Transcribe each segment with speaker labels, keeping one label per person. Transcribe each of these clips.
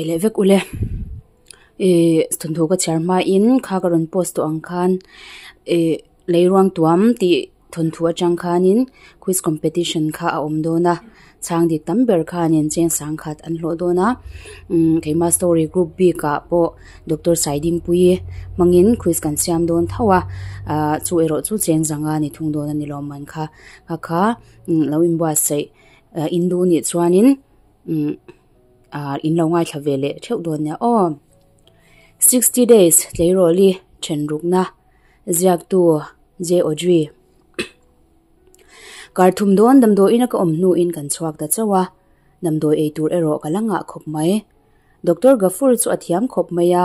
Speaker 1: Chibai leh vek ule. Ihh thawmhnaw ka chhiar hmain kha ka rawn post tawh ang khan ihh leiruang tuam tih thawnthu atang khanin quiz competition kha a awm dawn a chhang dik tam ber khanin cheng sangkhat an hlawh dawn a umm keima story group bikah pawh doctor Saidingpuii hmangin quiz kan siam dawn tho a ahh chu erawh chu cheng zanga ni thung dawn a ni lawm man kha kha kha lo inbuatsaih in duh nih chuanin umm. ah in lo ngaithla ve leh theuh dawn nia aw. Sixty days tleirawli then rukna ziaktu J Audrey Kar thum dawn damdawiin a ka awm hnuin kan chhuak ta chauh a, damdawi ei tur erawh ka la ngah khawp mai. Doctor Gafur chu a thiam khawp mai a,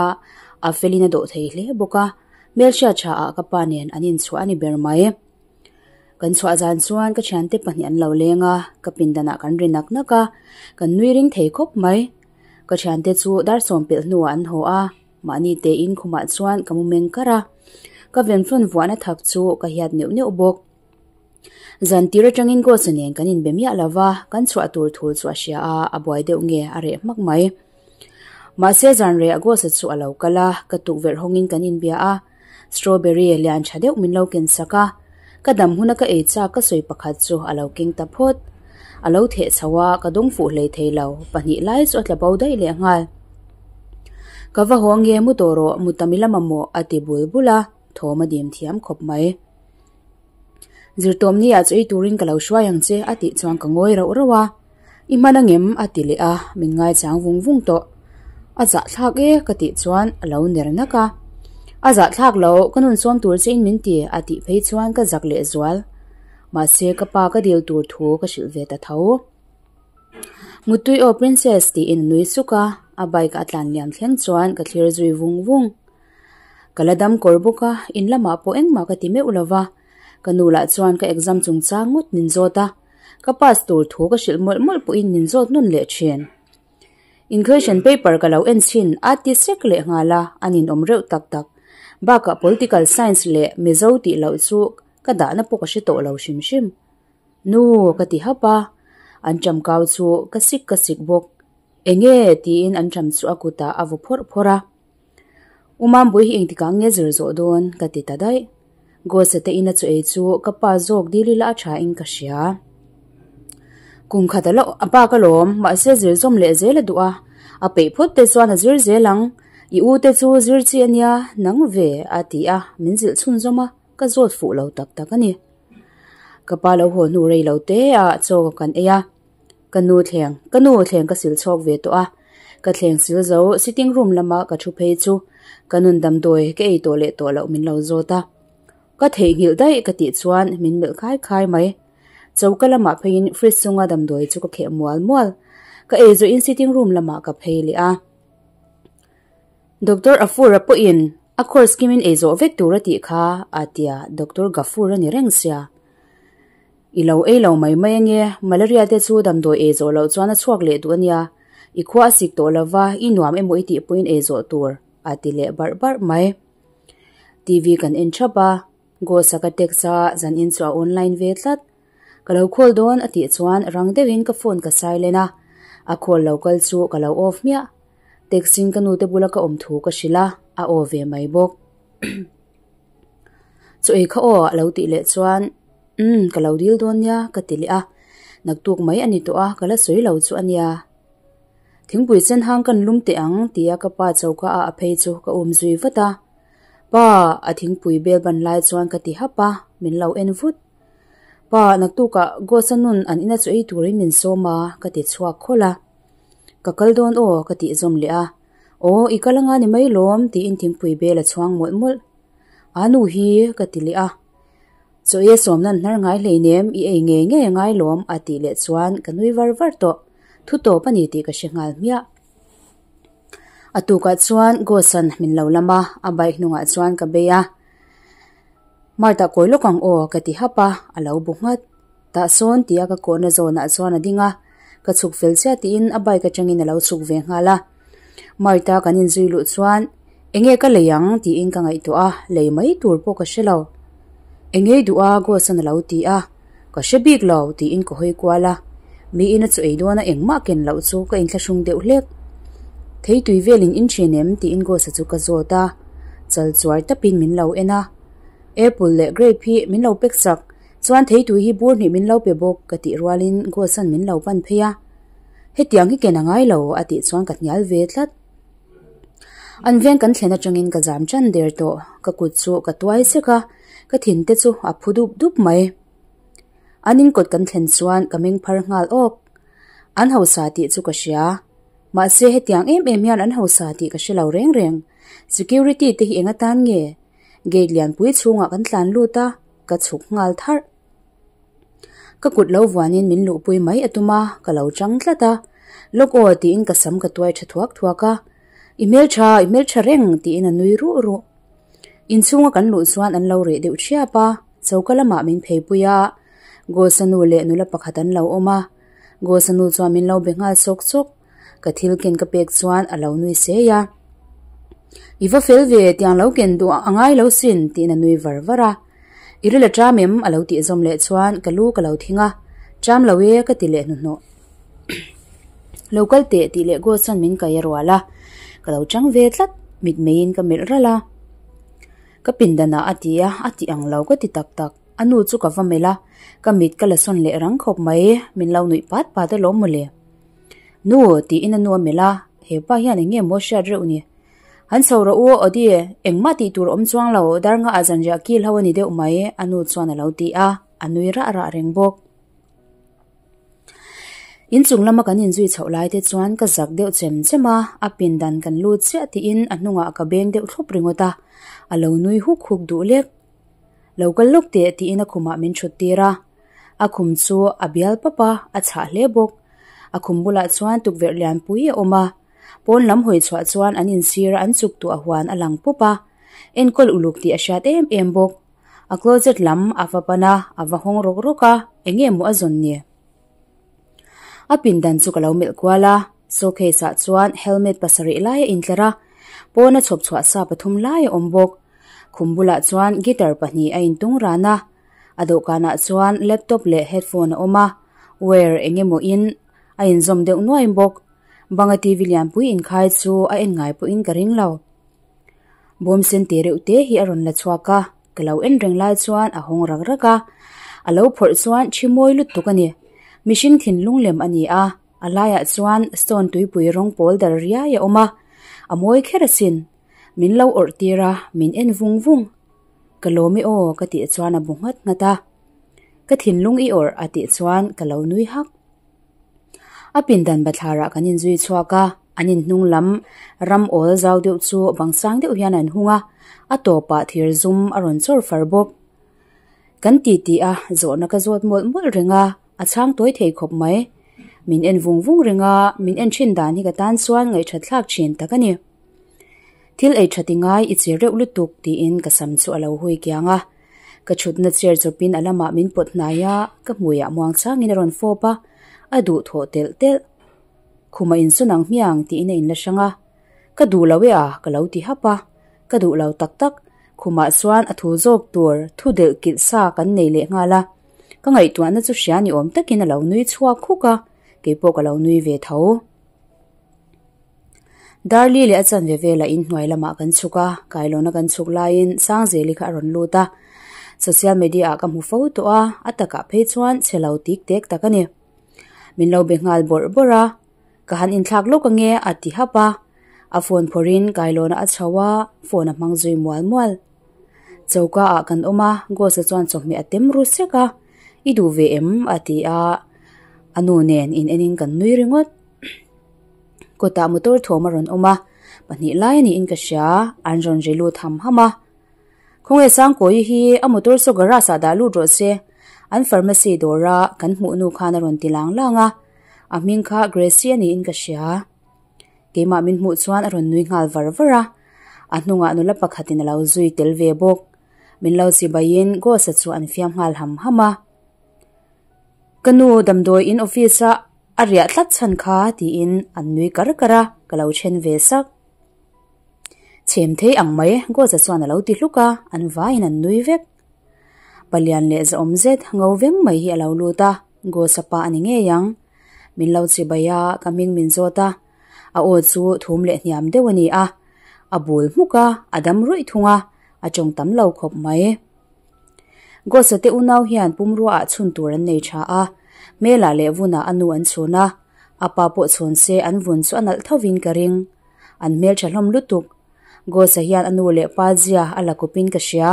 Speaker 1: a felin a dawh thei hle bawk a, hmelhriat tha ah ka pa nen an inchhuah a ni ber mai. Kan chhuah zan chuan ka thiante pahnih an lo leng a, ka pindanah kan ri nak nak a, kan nui ring thei khawp mai. Ka thiante chu dar sawm pelh hnuah an haw a, mahni tein khumah chuan ka mu meng kar a. Ka venfun vuahna thak chu ka hiat neuh neuh bawk. Zan tir atangin Ghost-a nen kan inbe miah lo va, kan chhuah tur thu chu a hria a, a buai deuh nge a reh hmak mai. Mahse zan rehah Ghost-a chu a lo kal a, ka tukverh hawngin kan inbia a. Strawberry lian tha deuh min lo ken sak a, ka dam huna ka ei chak ka sawi pakhat chu a lo keng ta phawt. A lo theh chho a, ka dawng fuh hlei thei lo, pahnih lai chu a tla bo daih leh nghal. Ka va haw nge mu tawh rawh, mu tam ila mamawh a ti bul bul a, thawm a dim thiam khawp mai. Zirtawm nia chu ei turin ka lo hruai ang che a tih chuan ka ngawi rauh rauh a, I hman angem? a ti leh a, min ngaichang vung vung tawh. A zahthlak e ka tih chuan a lo ner nak a. A zahthlak lo, ka nun sawm tur che in min ti a tih phei chuan ka zak leh zual. Mahse ka pa ka dil tur thu ka hrilh ve ta tho. Muttui aw princess tiin a nui suk a, a bike a tlan liam thleng chuan ka thlir zui vung vung. Ka la dam kawr bawk a, in lamah pawh engmah ka ti meuh lo va. Ka nu lah chuan ka exam chungchang ngawt min zawt a, ka pass tur thu ka hrilh mawlh mawlh pawhin min zawt nawn leh thin. In question paper ka lo en chhin a ti sek leh nghal a, a ninawm reuh tak tak. Bakah political science leh Mizo tih loh chu ka dahna pawh ka hre tawh lo hrim hrim. Nu ka ti hap a, an ṭamkau chu ka sik ka sik bawk. Enge tiin an ṭam chu a kutah a vaw phawrh phawrh a. U Mambui hi engtikah nge zir zawh dawn ka ti ta daih. Ghost-a te ina chu ei chu ka pa zawk dil ila a tha in ka hria. Kum khat a la a bak alawm mahse zir zawm leh zel a duh a, a peih phawt te chuan a zir zel ang. I u te chu zir chi ania nang ve a ti a, min zilh chhunzawm a, ka zawt fuh lo tak tak a ni. Ka pa lo haw hnu rei lo te a chaw kan ei a. Ka nu thleng, ka nu thleng ka sil chhawk ve tawh a, ka thleng sil zo sitting room lama ka thu phei chu ka nun damdawi ka ei tawh leh tawh loh min lo zawt a. Ka theihnghilh daih ka tih chuan min melh khai khai mai. Choka lamah pheiin fridge chunga damdawi chu ka kheh mual mual. Ka ei zawhin sitting room lamah ka phei leh a. Doctor Afura pawhin a course kimin ei zawh vek tur a tih kha a tia Doctor Gafur a ni reng sia. I lo ei lo mai mai ange, malaria te chu damdawi ei zawh loh chuan a chhuak leh duh ania, i khua a sik tawh lova, i nuam emaw i tih pawhin ei zawh tur, a ti leh barh barh mai. TV kan en thap a, Ghost-a ka text a, zanin chu a online ve tlat. Ka lo call dawn a tih chuan rang deuhin ka phone ka silent a, a call lo kal chu ka lo off hmiah. Text in ka nute bula ka awm thu ka hrilh a, a aw ve mai bawk. Chu ei kha aw a lo tih leh chuan umm ka lo dil dawn nia ka ti leh a, naktuk mai a ni tawh a ka la sawi lo chu a nia. Thingpui sen hang kan lum teh ang tia ka pa choka a a phei chu ka um zui vat a, pa a thingpui bel ban lai chuan ka ti hap a, min lo en vut. Pa naktukah Ghost-a nun an ina chu ei turin min sawm a ka ti chhuak khawlh a, ka kal dawn aw ka tih zawm leh a. Aw, i kal anga ni mai lawm, tiin thingpui bel a chhuang mawlh mawlh. A nu hi ka ti leh a. Chaw ei a sawm nan hnar ngai hleinem, i ei ngei ngei a ngai lawm, a tih leh chuan ka nui var var tawh. Thu tawp a ni tih ka hre nghal hmiah. A tukah chuan Ghost-a'n min lo lam a, a bike hnungah chuan ka bei a. Martha kawi lawk ang aw, ka ti hap a, a lo bu nghat. Tah sawn tia ka kawhna zawnah chuan a ding a, ka chhuk fel chiah tiin a bike atangin a lo chhuk ve nghal a. Martha kan inzui luh chuan enge ka lei ang tiin ka ngaihtuah a, lei mai tur pawh ka hre lo. Enge i duh a Ghost-an a lo ti a, ka hre bik lo tiin ka hawi kual a, miin a chu ei dawn a engmah ken loh chu ka inthlahrung deuh hlek. Theitui velin in thin em? tiin Gos-a chu ka zawt a, chal chuar tapin min lo en a. Apple leh grape hi min lo pek sak, chuan theitui hi bur hnih min lo pe bawk ka tih rualin Gos-a'n min lo pan phei a. Hetiang hi ken a ngai lo a tih chuan ka hnial ve tlat. An veng kan thlen atangin ka zam tan der tawh, ka kut chu ka tuai sek a, ka thin te chu a phu dup dup mai. An inkawt kan thlen chuan ka meng phar nghal awk. An hausa tih chu ka hria. Mahse hetiang em em hian an hausa tih ka hre lo reng reng. Security te hi eng atan nge? Gate lianpui chhungah kan tlan lut a, ka chhuk nghal tharh. Ka kut lo vuanin min luhpui mai a tum a, ka lo chang tlat a. Lawk aw tiin ka sam ka tuai tha thuak thuak a. I hmeltha, i hmeltha reng tiin a nui ruh ruh. Inchhunga kan luh chuan an lo reh deuh thiap a, choka lamah min pheipui a. Gosa nu leh nula pakhat an lo awm a. Gosa nu chuan min lo be nghal sawk sawk. Ka thil ken ka pek chuan a lo nui sei a. I va fel ve, tiang lo ken duh a ngai lo sin tiin a nui var var a. I ril a ṭam em? a lo tih zawm leh chuan ka lu ka lo thing a, Ṭam lo e ka ti leh hnuhnawh. Lo kal teh tih leh Gos chuan min kai a rual a, ka lo chang ve tlat, mitmeiin ka melh ralh a. Ka pindanah a ti a, a ti ang lo ka ti tak tak. A nu chu ka va melh a, ka mit ka la sawn leh rang khawp mai, min lo nuih pat pat alawm mawle. Nu tiin a nu a melh a, hepa hian eng nge maw hriat reuh ni? Han chho rawh u Audi, engmah tih tur awm chuang lo, dar nga ah zanriah kil ho a ni deuh mai, a nu chuan a lo ti a, a nui rah rah reng bawk. Inchung lama kan inzui chhoh lai te chuan ka zak deuh chem chem a, a pindan kan lut chiah tiin a hnungah ka beng deuh thlup ringawt a, a lo nui huk huk duh lek. Lo kal lawk teh tiin a khumah min thut tir a, a khum chu a bial pap a, a chhah hle bawk. A khum bulah chuan tukverh lianpui a awm a, pawn lam hawi chhuah chuan an insir a an chuk tuah huan a lang pup a, enkawl uluk tih a hriat em em bawk. A closet lam a va pan a, a va hawng rawk rawk a, eng nge maw a zawn ni? A pindan chu ka lo melh kual a, showcase ah chuan helmet pasarih lai a intlar a, pawna chhawp chhuah sa pathum lai a awm bawk. Khum bulah chuan guitar pahnih a intung ran a, a dawhkanah chuan laptop leh headphone a awm a, wire eng emaw in a inzawm deuh nuai bawk. Banga TV lianpui inkhai chu a en ngai pawhin ka ring lo. Bawm sen te reuh te hi a rawn la chhuak a, ka lo en reng lai chuan a hawng rak rak a, a lo phawrh chuan thi mawi lutuk a ni. Mihring thinlung lem a ni a, a laiah chuan stone tuipui rawng pawl dar riai a awm a, a mawi kher asin. Min lo awrh tir a, min en vung vung. Ka lawm e aw ka tih chuan a bu nghat nghat a. Ka thinlung i awrh a tih chuan ka lo nui hak. A pindan bathlarah kan inzui chhuak a, an inhnung lam ram awl zau deuh chu bang sang deuh hian an hung a, a tawpah thir zum a rawn chawr far bawk. Kan ti tih a, zawhna ka zawt mawlh mawlh reng a, a chhang tawi thei khawp mai. Min en vung vung reng a, min en thin dan hi ka tan chuan ngaihthat thlak thin tak a ni. Thil ei that i ngai i chir reuh lutuk tiin ka sam chu a lo hui kiang a. Ka chhutna chair chawpin a lamah min pawt hnai a, ka hmuiah muang changin a rawn fawp a, a duh thawh telh telh. Khuma insawn ang hmiang tiin a inla hrang a, Ka duh lo e a ka lo ti hap a, ka duh lo tak tak. Khumah chuan a thu zawk tur thu delh kilh sa kan nei leh nghal a, ka ngaihtuahna chu hria ni awm takin a lo nui chhuak khuk a, keipawh ka lo nui ve tho. Darli leh a chanve velah inhnuai lamah kan chhuk a, kailawna kan chhuk laiin Sangzeli kha a rawn lut a. Social media ah ka hmu fo tawh a, a takah phei chuan chhe lo tik tek tak a ni. Min lo be nghal bawrh bawrh a, ka han inthlak lawk ange a ti hap a. A phone phawrhin kailawnah a chho a, phone a hmang zui mual mual. Choka ah kan awm a, Ghost-a chuan chawhmeh a tem ru sek a, I duh ve em? a ti a, a nu nen in enin kan nui ringawt. Kawtah motor thawm a rawn awm a, pahnih lai a niin ka hria, an rawn ri lut ham ham a. Khawnge Sangkawi hi a motor saw garage ah dah lut rawh se, an pharmacy dawra kan hmuh nu khan a rawn ti lang lang a, a hming kha Gracie a niin ka hria. Keimah min hmuh chuan a rawn nui nghal var var a, a hnungah nula pakhatin a lo zui tel ve bawk. Min lo chibaiin Ghost-a chu an fiam nghal ham ham a. Ka nu damdawi in office a a riah tlat chhan kha tiin an nui kar kar a, ka lo then ve sak. Chhem thei ang mai Ghost-a chuan a lo ti hluk a, an vaiin an nui vek. Palian leh zahawm zet ngo veng mai hi a lo lut a, Ghost-a pa a ni ngei ang. Min lo chibai a, ka hming min zawt a. A aw chu thum leh hniam deuh a ni a, a bul hmuk a, a dam ruih thung a, a tawng tam lo khawp mai. Ghost-a te unau hian pumrua ah chhun tur an nei tha a, hmelah leh vunah a nu an chhun a, a pa pawh chhun se an vun chu a nalh thovin ka ring. An hmeltha hlawm lutuk. Ghost-a hian a nu leh pa zia a la kawpin ka hria.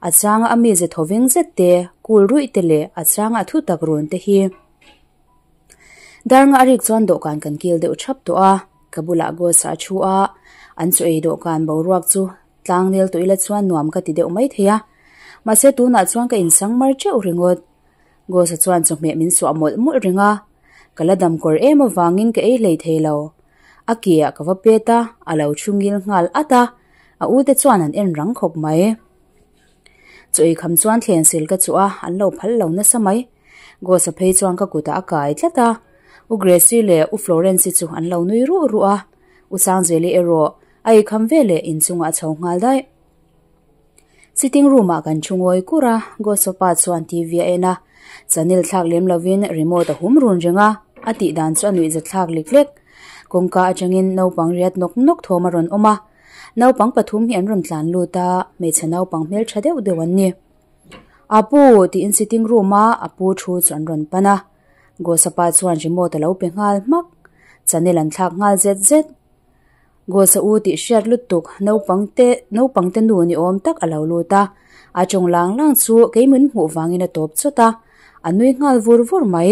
Speaker 1: A changa a mize thoveng zet te, kul ruih te leh a changa a thutak run te hi. Darnga a rik chuan dawhkan kan kil deuh thap tawh a, ka bulah Ghost-a a thu a, an chaw ei dawhkan boruak chu tlang nel tawh ila chuan nuam ka ti deuh mai thei a. Mahse tunah chuan ka insang mar teuh ringawt. Ghost-a chuan chawhmeh min suah mawlh mawlh reng a, ka la dam kawr em avangin ka ei hlei thei lo. A ke ah ka va pet a, a lo thu ngil nghal at a, a u te chuan an en rang khawp mai. Chaw ei kham chuan thlen sil ka chuh a, an lo phal lo nasa mai. Ghost-a phei chuan ka kutah a kai tlat a, U Gracie leh U Florence-i chu an lo nui ruh ruh a, U Sangzeli erawh a ei kham veleh inchungah a chho nghal daih. Sitting room ah kan thu ngawi kur a, Ghost pa chuan TV a en a, channel thlak lem lovin remote a hum run reng a, a tih dan chu a nuih zat thlak lek lek. Kawngka atangin naupang riat nawk nawk thawm a rawn awm a, naupang pathum hi an rawn tlan lut a, hmeichhe naupang hmeltha deuh deuh an ni. Apu tiin sitting room a a pu thu chu an rawn pan a, Ghost pa chuan remote a lo pe nghal hmak, channel an thlak nghal zet zet. Ghost-a u tih hriat lutuk naupang te naupang te nu ni awm tak a lo lut a, a tawng lang lang chu kei min hmuh vangin a tawp chawt a, a nui nghal vur vur mai.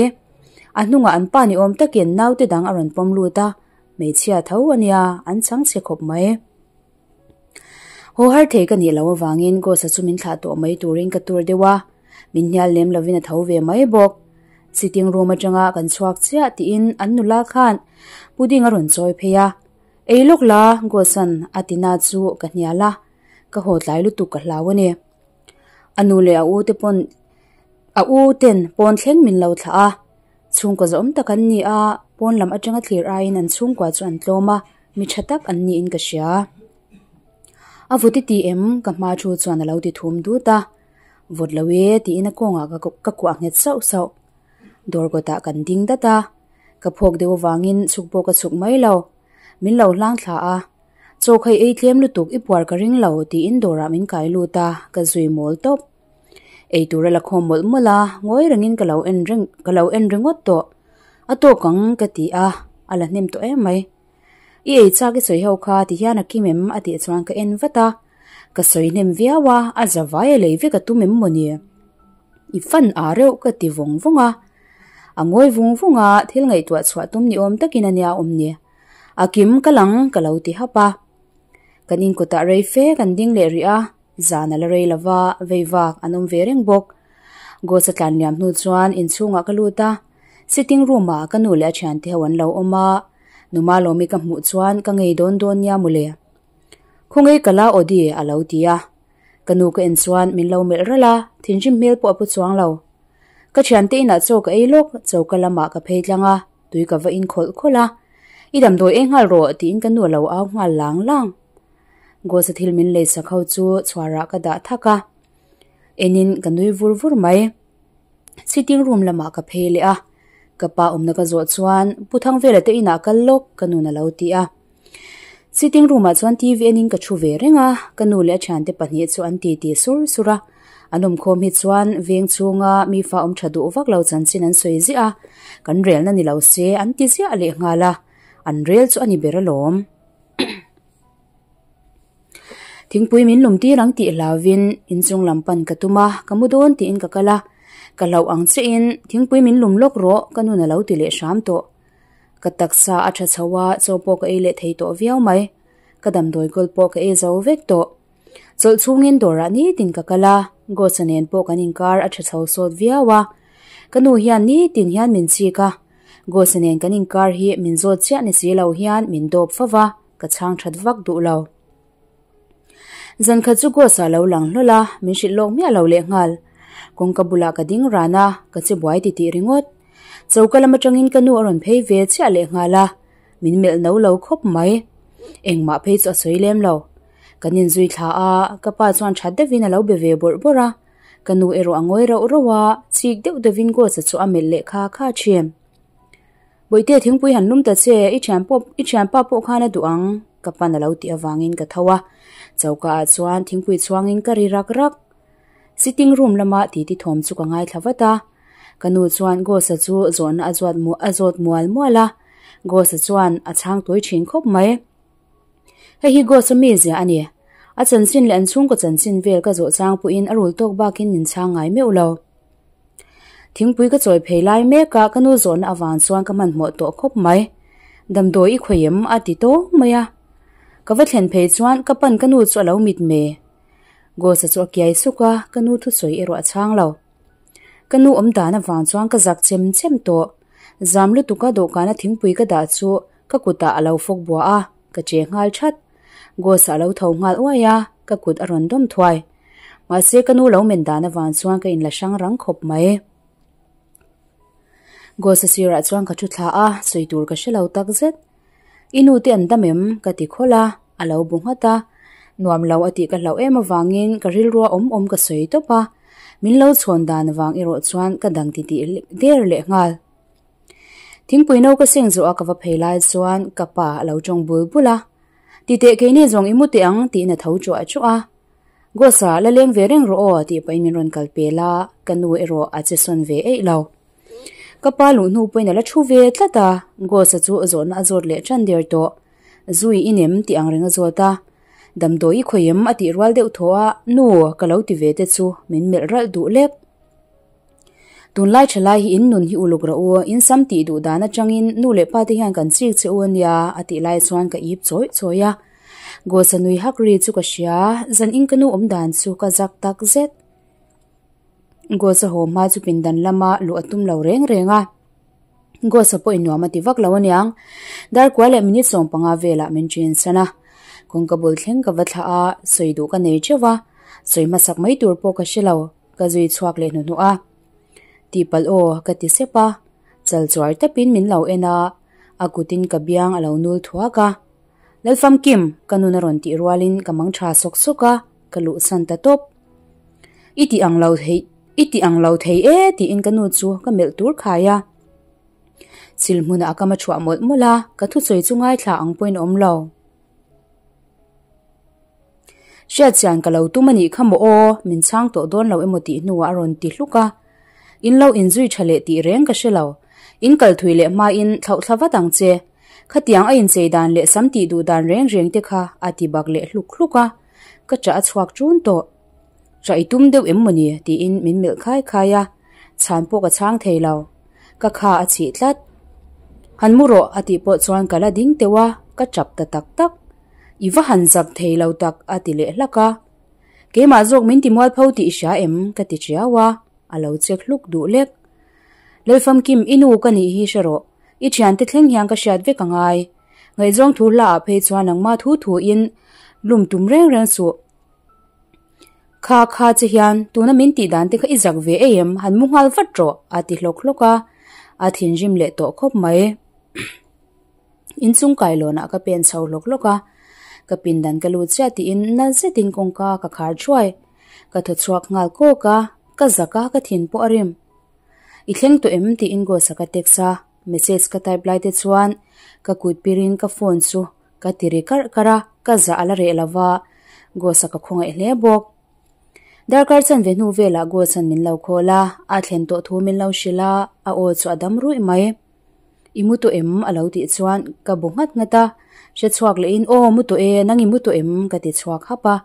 Speaker 1: A hnungah an pa ni awm takin naute dang a rawn pawm lut a, hmeichhia tho a nia, an chhang chhe khawp mai. Haw har thei ka nih loh avangin Ghost-a chu min thlah tawh mai turin ka tur deuh a, min hnial lem lovin a tho ve mai bawk. Sitting room atanga kan chhuak chiah tiin an nula khan pudding a rawn chawi phei a, Ei lawk la, Ghost-a'n a ti na chu ka hnial a, ka haw tlai lutuk ka hlau a ni. A nu leh a u te pawn a u ten pawn thleng min lo thlah a, chhungkaw zawm tak an ni a, pawn lam atanga thlir aiin an chhungkua chu an tlawm a, mi tha tak an niin ka hria. A vut i ti em? Ka hma thu chuan a lo ti thum dut a, vut lo e tiin a kawngah ka ka kuah nghet sauh sauh. Dawr kawtah kan ding dat a, ka phawk deuh avangin chhuk pawh ka chhuk mai lo. Min lo hlang thla a, Chaw khaih ei tlem lutuk i puar ka ring lo tiin dawrah min kai lut a, ka zui mawl tawp. Ei tur a la khawm mawlh mawlh a, ngawi rengin ka lo en reng ka lo en ringawt tawh. A tawk ang ka ti a, a la hnem tawh em mai. I ei chak i sawi ho kha ti hian a kim em a tih chuan ka en vat a, ka sawi hnem viau a, a za vai a lei vek a tum em mawni? I fan a reuh ka ti vawng vawng a, a ngawi vung vung a, thil ngaihtuah chhuah tum ni awm takin a nia awm ni. A kim ka lang ka lo ti hap a. Kan inkawtah rei fe kan ding leh rih a, zan a la rei lova, vei vak an awm ve reng bawk. Ghost a tlan liam hnu chuan inchhungah ka lut a, sitting room ah ka nu leh a thiante ho an lo awm a, Numa Lawmi ka hmuh chuan ka ngei dawn dawn nia mawle. Khawngei ka la Audi a lo ti a. Ka nu ka en chuan min lo melh ralh a, thinrim hmel pawh a pu chuang lo. Ka thiante inah chaw ka ei lawk, choka lamah ka phei tlang a, tui ka va in khawlh khawlh a. I damdawi ei nghal rawh tiin ka nu a lo au nghal lang lang. Ghost-a thil min lei sak ho chu chhuarah ka dah thak a, enin ka nui vur vur mai. Sitting room lamah ka phei leh a, ka pa awmna ka zawh chuan Pu Thangvela te inah kal lawk ka nun a lo ti a. Sitting room ah chuan TV enin ka thu ve reng a, ka nu leh a thiante pahnih chu an titi sur sur a. An awmkhawm hi chuan veng chhunga mi fa awm tha duh vak lo chanchin an sawi ziah a, kan relna ni lo se an ti ziah leh nghal a, an rel chu a ni ber alawm. Thingpui min lum tir ang tih hlauvin inchung lam pan ka tum a, ka mu dawn tiin ka kal a, ka hlauh ang chiahin thingpui min lum lawk rawh ka nun a lo ti leh hram tawh. Ka taksa a tha chho a, chaw pawh ka ei leh thei tawh viau mai. Ka damdawi kawl pawh ka ei zo vek tawh. Chawlh chhungin dawrah nitin ka kal a, Ghost-a nen pawh kan inkar a tha chho sawt viau a. Ka nu hian nitin hian min chik a, Ghost-a nen kan inkar hi min zawt chiah ni si lo hian min dawp fo va. Ka chhang that vak duh lo. Zan khat chu Ghost-a lo lang hlawl a, min hrilh lawk miah lo leh nghal. Kawngka bulah ka ding ran a, ka che buai ti tih ringawt. Choka lam atangin ka nu a rawn phei ve chiah leh nghal a, min melh no lo khawp mai. Engmah phei chu a sawi lem lo. Kan inzui thla a, ka pa chuan that deuhin a lo be ve bawrh bawrh a. Ka nu erawh a ngawi rauh rauh a, chik deuh deuhin Ghost-a chu a melh leh kha kha thin. Bawihte thingpui han lum ta che, i thian pawh i thianpa pawh khan a duh ang ka pan a lo tih avangin ka tho a. Choka ah chuan thingpui chhuangin ka ri rak rak. Sitting room lama titi thawm chu ka ngaithla vat a. Ka nu chuan Ghost-a chu zawhna a zuat a zawt mual mual a. Ghost-a chuan a chhang tawi thin khawp mai. Hei hi Ghost-a mizia a ni. A chanchin leh an chhungkaw chanchin vel ka zawh chang pawhin a rul tawk bakin min chhang ngai meuh lo. Thingpui ka chawi phei lai mek a, ka nu zawhna avang chuan ka hmanhmawh tawh khawp mai. Damdawi i khawih em? a ti tawng mai a. Ka va thlen phei chuan ka pan ka nu chu a lo mit me. Ghost-a chu a kiai suk a, ka nu thusawi erawh a chhang lo. Ka nu awm dan avang chuan ka zak chem chem tawh. Zam lutuka dawhkana thingpui ka dah chu ka kutah a lo fawk bua a, ka che nghal that. Ghost-a a lo tho nghal uai a, ka kut a rawn dawm thuai. Mahse ka nu lo men dan avang chuan ka inla hrang rang khawp mai. Ghost-a sirah chuan ka thu thla a, sawi tur ka hre lo tak zet. I nu te an dam em? ka ti khawlh a, a lo bu nghat a. Nuam lo a tih ka hlauh em avangin ka rilrua awm awm ka sawi tawp a, min lo chhawn dan avang erawh chuan ka dang titih der leh nghal. Thingpui no ka seng zawh a ka va phei lai chuan ka pa a lo tawng bul bul a, Titeh keini zawng i mu teh ang tiin a tho chuah chuah a. Ghost-a la leng ve reng rawh aw tih pahin min rawn kal pel a, ka nu erawh a che sawn ve eih lo. Ka pa luh hnu pawhin a la thu ve tlat a, Ghost-a chu zawhna a zawt leh tan der tawh. Zui i nem tih ang reng a zawt a, Damdawi i khawih em a tih rual deuh thaw a, Nu ka lo ti ve te chu min melh ralh duh lek. Tunlai tha lai hi in nun hi uluk rawh u, in sam tih duh dan atangin nu leh pa te hian kan chik che u ania a tih lai chuan ka ip chawih chawih a. Ghost-a nui hak ri chu ka hria, zan in ka nu awm dan chu ka zak tak zet. Ghost-a haw hma chu pindan lama luh a tum lo reng reng a. Ghost-a pawh in nuam a ti vak lo aniang. Darkua leh minute 15 velah min ṭin san a. Kawngka bul thleng ka va thlah a, sawi duh ka nei ṭeuh va, sawi hmasak mai tur pawh ka hre lo. Ka zui chhuak leh hnuhnuh a, Tihpalh aw ka ti sep a, chal chuar tapin min lo en a, a kutin ka biang a lo nul thuak a. Lalfamkim, ka nun a rawn tih rualin ka mang tha sawk sawk a, ka luhsan ta tawp. I tih ang lo thei, i tih ang lo thei e tiin ka nu chu ka melh tur khai a. Chil hmunah a kam a chhuah mawlh mawlh a, ka thusawi chu ngaithla ang pawhin a awm lo. Hriatchian ka lo tum a nih kha maw aw, min chhang tawh dawn lo emaw tih hnuah a rawn ti hluk a. In lo inzui tha leh tih reng ka hre lo. In kal thui leh hmain thlauh thla vat ang che. Khatiang a inchei dan leh sam tih duh dan reng reng te kha a ti bak leh hluk hluk a. Ka ṭah a chhuak ṭun tawh. Ṭah i tum deuh em maw ni? tiin min melh khai khai a. Chhan pawh ka chhang thei lo. Ka kha a chhih tlat. Han mu rawh a tih pawh chuan ka la ding teuh a, ka ṭap ta tak tak. I va han zak thei lo tak a ti leh hlak a. Keimah zawk min ti mualpho tih i hria em? ka ti tiau a, a lo chek hluk duh lek. Lalfamkim i nu ka nih hi hre rawh, i thiante thleng hian ka hriat vek a ngai. Ngaihzawng thu hla ah phei chuan nangmah thu thu in lum tum reng reng suh. Kha kha che hian tuna min tih dan te kha i zak ve ei em? Han mu nghal vat rawh a ti hlawk hlawk a, a thinrim leh tawh khawp mai. Inchung kailawnah ka pen chho hlawk hlawk a, ka pindan ka lut chiah tiin nal zetin kawngka ka khar thuai. Ka thaw chhuak nghal kawk a, ka zak a, ka thin pawh a rim. I thleng tawh em? tiin Ghost-a ka text a, message ka type lai te chuan ka kut pirin ka phone chu ka ti ri karh karh a, ka zah a la reh lo va, Ghost-a ka khawngaih hle bawk. Darkar chanve hnu velah Ghost-a'n min lo call a, a thlen tawh thu min lo hrilh a, a aw chu a dam ruih mai. I mu tawh em? a lo tih chuan ka bu nghat nghat a, hre chhuak lehin Aw mu tawh e, nang i mu tawh em? ka ti chhuak hap a,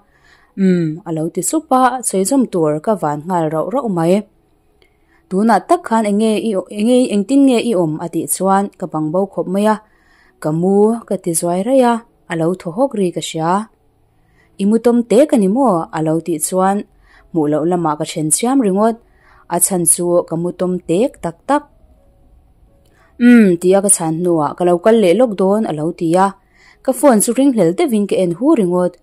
Speaker 1: Umm a lo ti sup a, sawi zawm tur ka van nghal rauh rauh mai. Tunah tak khan eng nge i eng nge engtin nge i awm? a tih chuan ka bang bo khawp mai a, Ka mu ka ti zuai raih a, a lo thaw hawk ri ka hria. I mu tawm tek a ni maw? a lo tih chuan hmuh loh lamah ka then chiam ringawt. A chhan chu ka mu tawm tek tak tak. Umm tia ka chhan hnuah ka lo kal leh lawk dawn a lo ti a. Ka phone chu ringhlel deuhin ka en hu ringawt.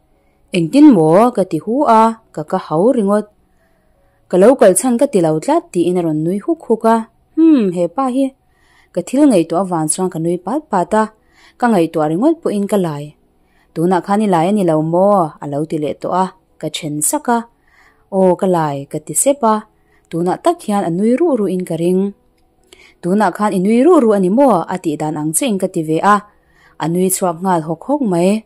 Speaker 1: Engtin maw? ka ti hu a, ka ka hau ringawt. Ka lo kal chhan ka ti lo tlat tiin a rawn nui huk huk a. Humm hepa hi. Ka thil ngaihtuah avang chuan ka nui pat pat a. Ka ngaihtuah ringawt pawhin ka lai. Tunah khan i lai a ni lo maw? a lo ti leh tawh a, ka then sak a. Aw ka lai, ka ti sep a, tunah tak hian a nui ruh ruhin ka ring. Tunah khan i nui ruh ruh a ni maw? A tih dan ang chiah in ka ti ve a, a nui chhuak nghal hawk hawk mai.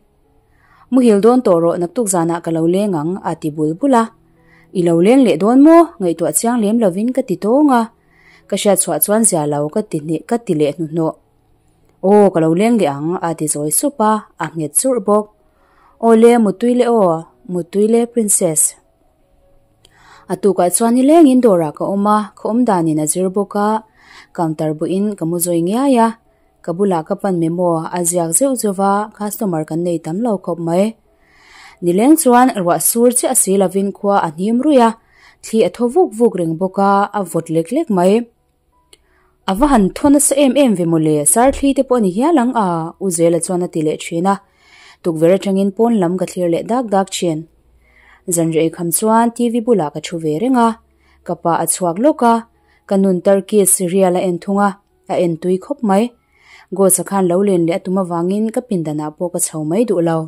Speaker 1: Muhil dawn tawh rawh naktuk zanah ka lo leng ang a ti bul bul a. I lo leng leh dawn maw? Ngaihtuah chiang lem lovin ka ti tawng a. Ka hriat chhuah chuan zia lo ka ti hne ka ti leh hnuhnawh. Aw ka lo leng leh ang a ti zawi sup a, a nghet churh bawk. Aw le Muttui le aw, Muttui le Princess. A tukah chuan nilengin dawrah ka awm a, ka awm danin a zir bawk a, counter buhin ka mu zawi ngiai a. Ka bulah ka pan memo a ziak zeuh zeuh va, customer kan nei tam lo khawp mai. Nileng chuan ruah sur chiah si lovin khua a hnim ruih a, thli a thaw vuk vuk reng bawk a, a vawt lek lek mai. A va han thaw nasa em em ve mawle, sar thli te pawh a ni hial ang a, U Zela chuan a ti leh thin a. Tukverh atangin pawn lam ka thlir leh dak dak thin. Zanriah eikham chuan TV bulah ka thu ve reng a, ka pa a chhuak lawk a, ka nun Turkey serial a en thung a. A en tui khawp mai. Ghost-a khan lo len leh a tum avangin ka pindanah pawh ka chho mai duh lo.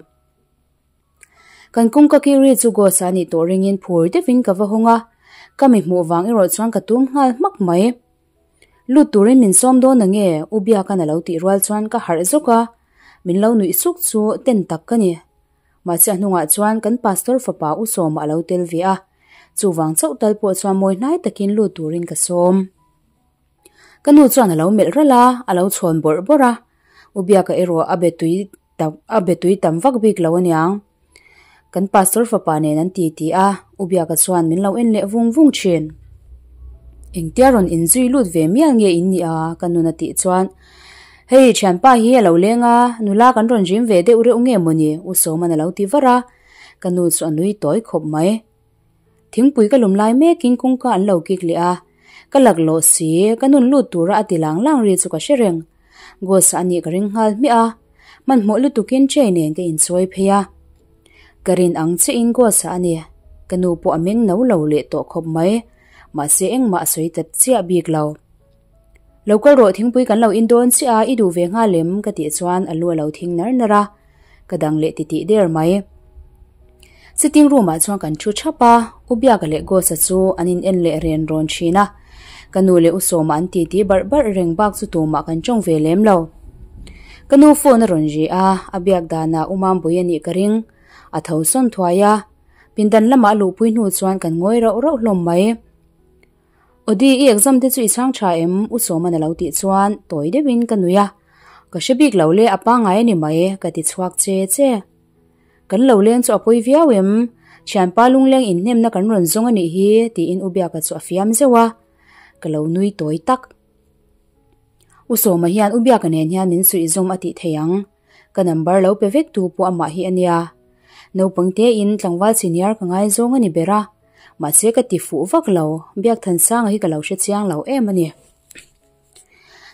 Speaker 1: Kan kawngka kih ri chu Ghost-a a nih tawh ringin phur deuhin ka va hawng a, ka mi hmuh vang erawh chuan ka tum nghal hmak mai. Lut turin min sawm dawn ange, U Biaka'n a lo tih rual chuan ka harh zawk a, min lo nuih suk chu ten tak ka ni. Mahse a hnungah chuan kan pastor fapa U Sawma a lo tel ve a, chuvang chauh tal pawh chuan mawi hnai takin lut turin ka sawm. Ka nu chuan a lo melh ralh a, a lo chhawn bawrh bawrh a. U Biaka erawh a be tui tam a be tui tam vak bik lo aniang. Kan pastor fapa nen an ti ti a, U Biaka chuan min lo en leh vung vung thin. Engtia rawn inzui lut ve mial nge in nih a? Ka nun a tih chuan, Hei thianpa hi a lo leng a, nula kan rawn rim ve deuh reuh nge mawni? U Sawman a lo ti var a, ka nu chu a nui tawi khawp mai. Thingpui ka lum lai mekin kawngka an lo kik leh a, ka laklawh si, ka nun lut tura a ti lang lang ri chu ka hre reng. Ghost a nih ka ring nghal hmiah a, hmanhmawh lutukin tray nen ka inchawi phei a. Ka rin ang chiahin Ghost a ni, ka nu pawh a meng no lo leh tawh khawp mai, mahse engmah a sawi ta chiah bik lo. Lo kal rawh thingpui kan lo in dawn chiah a, i duh ve nghal em? Ka tih chuan a lu a lo thing nar nar a, ka dang leh titih der mai. Sitting room ah chuan kan thu thap a, U Biaka leh Ghost-a chu an in en leh ren rawn thin a, ka nu leh U Sawma an titi barh barh reng bak chu tumah kan tawng ve lem lo. Ka nu phone a rawn ri a, a biak danah U Mambui a nih ka ring, a tho sawn thuai a, pindan lamah a luhpui hnu chuan kan ngawi rauh rauh hlawm mai. Aw-di, i exam te chu i chhang tha em? U Sawman a lo tih chuan tawi deuhin ka nui a. Ka hre bik lo le, a pangngai a ni mai, ka ti chhuak che che. Kan lo leng chu a pawi viau em? Thianpa lungleng inhnemna kan rawn zawng a nih hi, tiin U Biaka chu a fiam zeuh a. Ka lo nui tawi tak. U Sawma hian U Biaka nen hian min suih zawm a tih thei ang. Ka number lo pe vek tu pawh amah hi a nia. Naupang tein tlangval senior ka ngaizawng a ni ber a. Mahse ka ti fuh vak lo, Biakthansanga hi ka lo hre chiang lo em a ni.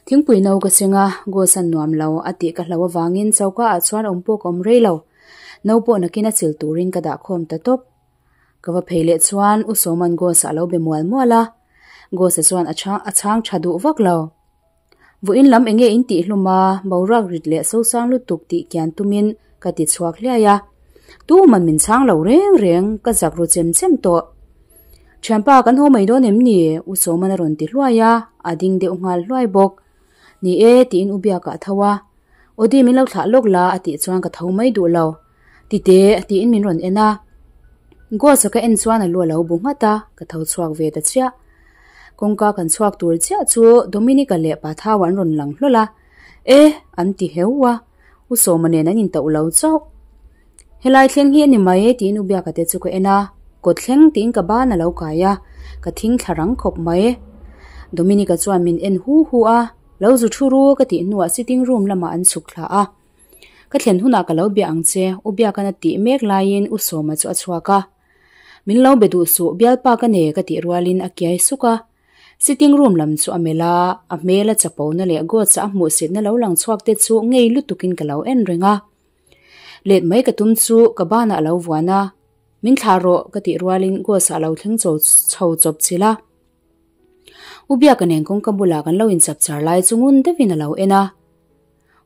Speaker 1: Thingpui no ka cheng a, Ghost an nuam lo a tih ka hlo avangin choka ah chuan awm pawh ka awm rei lo. No pawh nakin a chil turin ka dah khawm ta tawp. Ka va phei leh chuan U Sawman Ghost a lo be mual mual a, Ghost-a chuan a chhang a chhang tha duh vak lo. Vawiin lam enge in tih hlum a, boruak rit leh sosang lutuk tih kian tumin ka ti chhuak hliai a. Tuman min chhang lo reng reng, ka zak ru chem chem tawh. Thianpa kan haw mai dawn em ni? U Sawman a rawn ti hluai a, a ding deuh nghal hluai bawk. Ni e, tiin U Biaka a tho a. Aw-di min lo thlah lawk la a tih chuan ka tho mai duh lo. Tite, tiin min rawn en a. Ghost-a ka en chuan a lu a lo bu nghat a, ka tho chhuak ve ta chiah. Kawngka kan chhuak tur chiah chu Dominica leh Pathau an rawn lang hlawl a, E! an ti heu a, U Sawma nen an intauh lo chauh. Helai thleng hi a ni mai tiin U Biaka te chu ka en a, kawt thleng tiin ka ban a lo kai a, ka thing thla rang khawp mai. Dominica chuan min en hu hu a, lo zu thu ru ka tih hnuah sitting room lamah an chhuk thla a. Ka thlen hunah ka lo bia ang che, U Biaka'n a tih mek laiin U Sawma chu a chhuak a. Min lo be duh suh, bialpa ka ne ka tih rualin a kiai suk a. Sitting room lam chu a melh a, a hmel a chapona leh Gods-a a hmuhsitna lo lang chhuak te chu ngei lutukin ka lo en reng a. Let mai ka tum chu ka banah a lo vuan a, Min thlah rawh ka tih rualin Gods-a a lo thleng chho chawp chilh a. U Biaka nen kawngka bulah kan lo inchap char lai chu ngun deuhin a lo en a.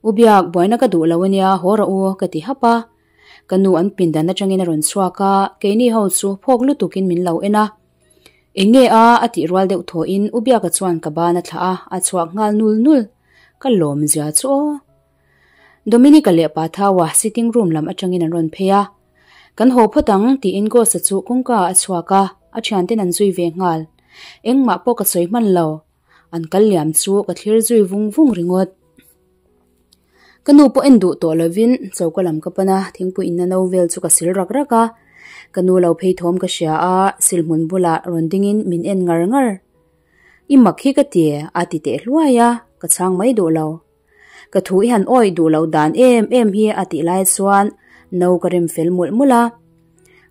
Speaker 1: U Biak, buaina ka duh lo ania, haw rawh u, ka ti hap a. Ka nu an pindan atangin a rawn chhuak a, keini ho chu phawk lutukin min lo en a. Eng nge a? a tih rual deuh thawhin U Biaka chuan ka ban a thlah a, a chhuak nghal nul nul. Ka lawm zia chu aw. Dominica leh Pa Thaua sitting room lam atangin an rawn phei a. Kan haw phawt ang tiin Ghost-a chu kawngka ah a chhuak a, a thianten an zui ve nghal. Engmah pawh ka sawi hman lo. An kal liam chu ka thlir zui vung vung ringawt. Ka nu pawh en duh tawh lovin choka lam ka pan a, thingpui inna no vel chu ka sil rak rak a. Ka nu lo phei thawm ka hria a, silhmun bulah rawn dingin min en ngar ngar. I mak hi ka ti, a ti teh hluai a, ka chhang mai duh lo. Ka thu i han awih duh loh dan em em hi a tih lai chuan no ka rem fel mawlh mawlh a.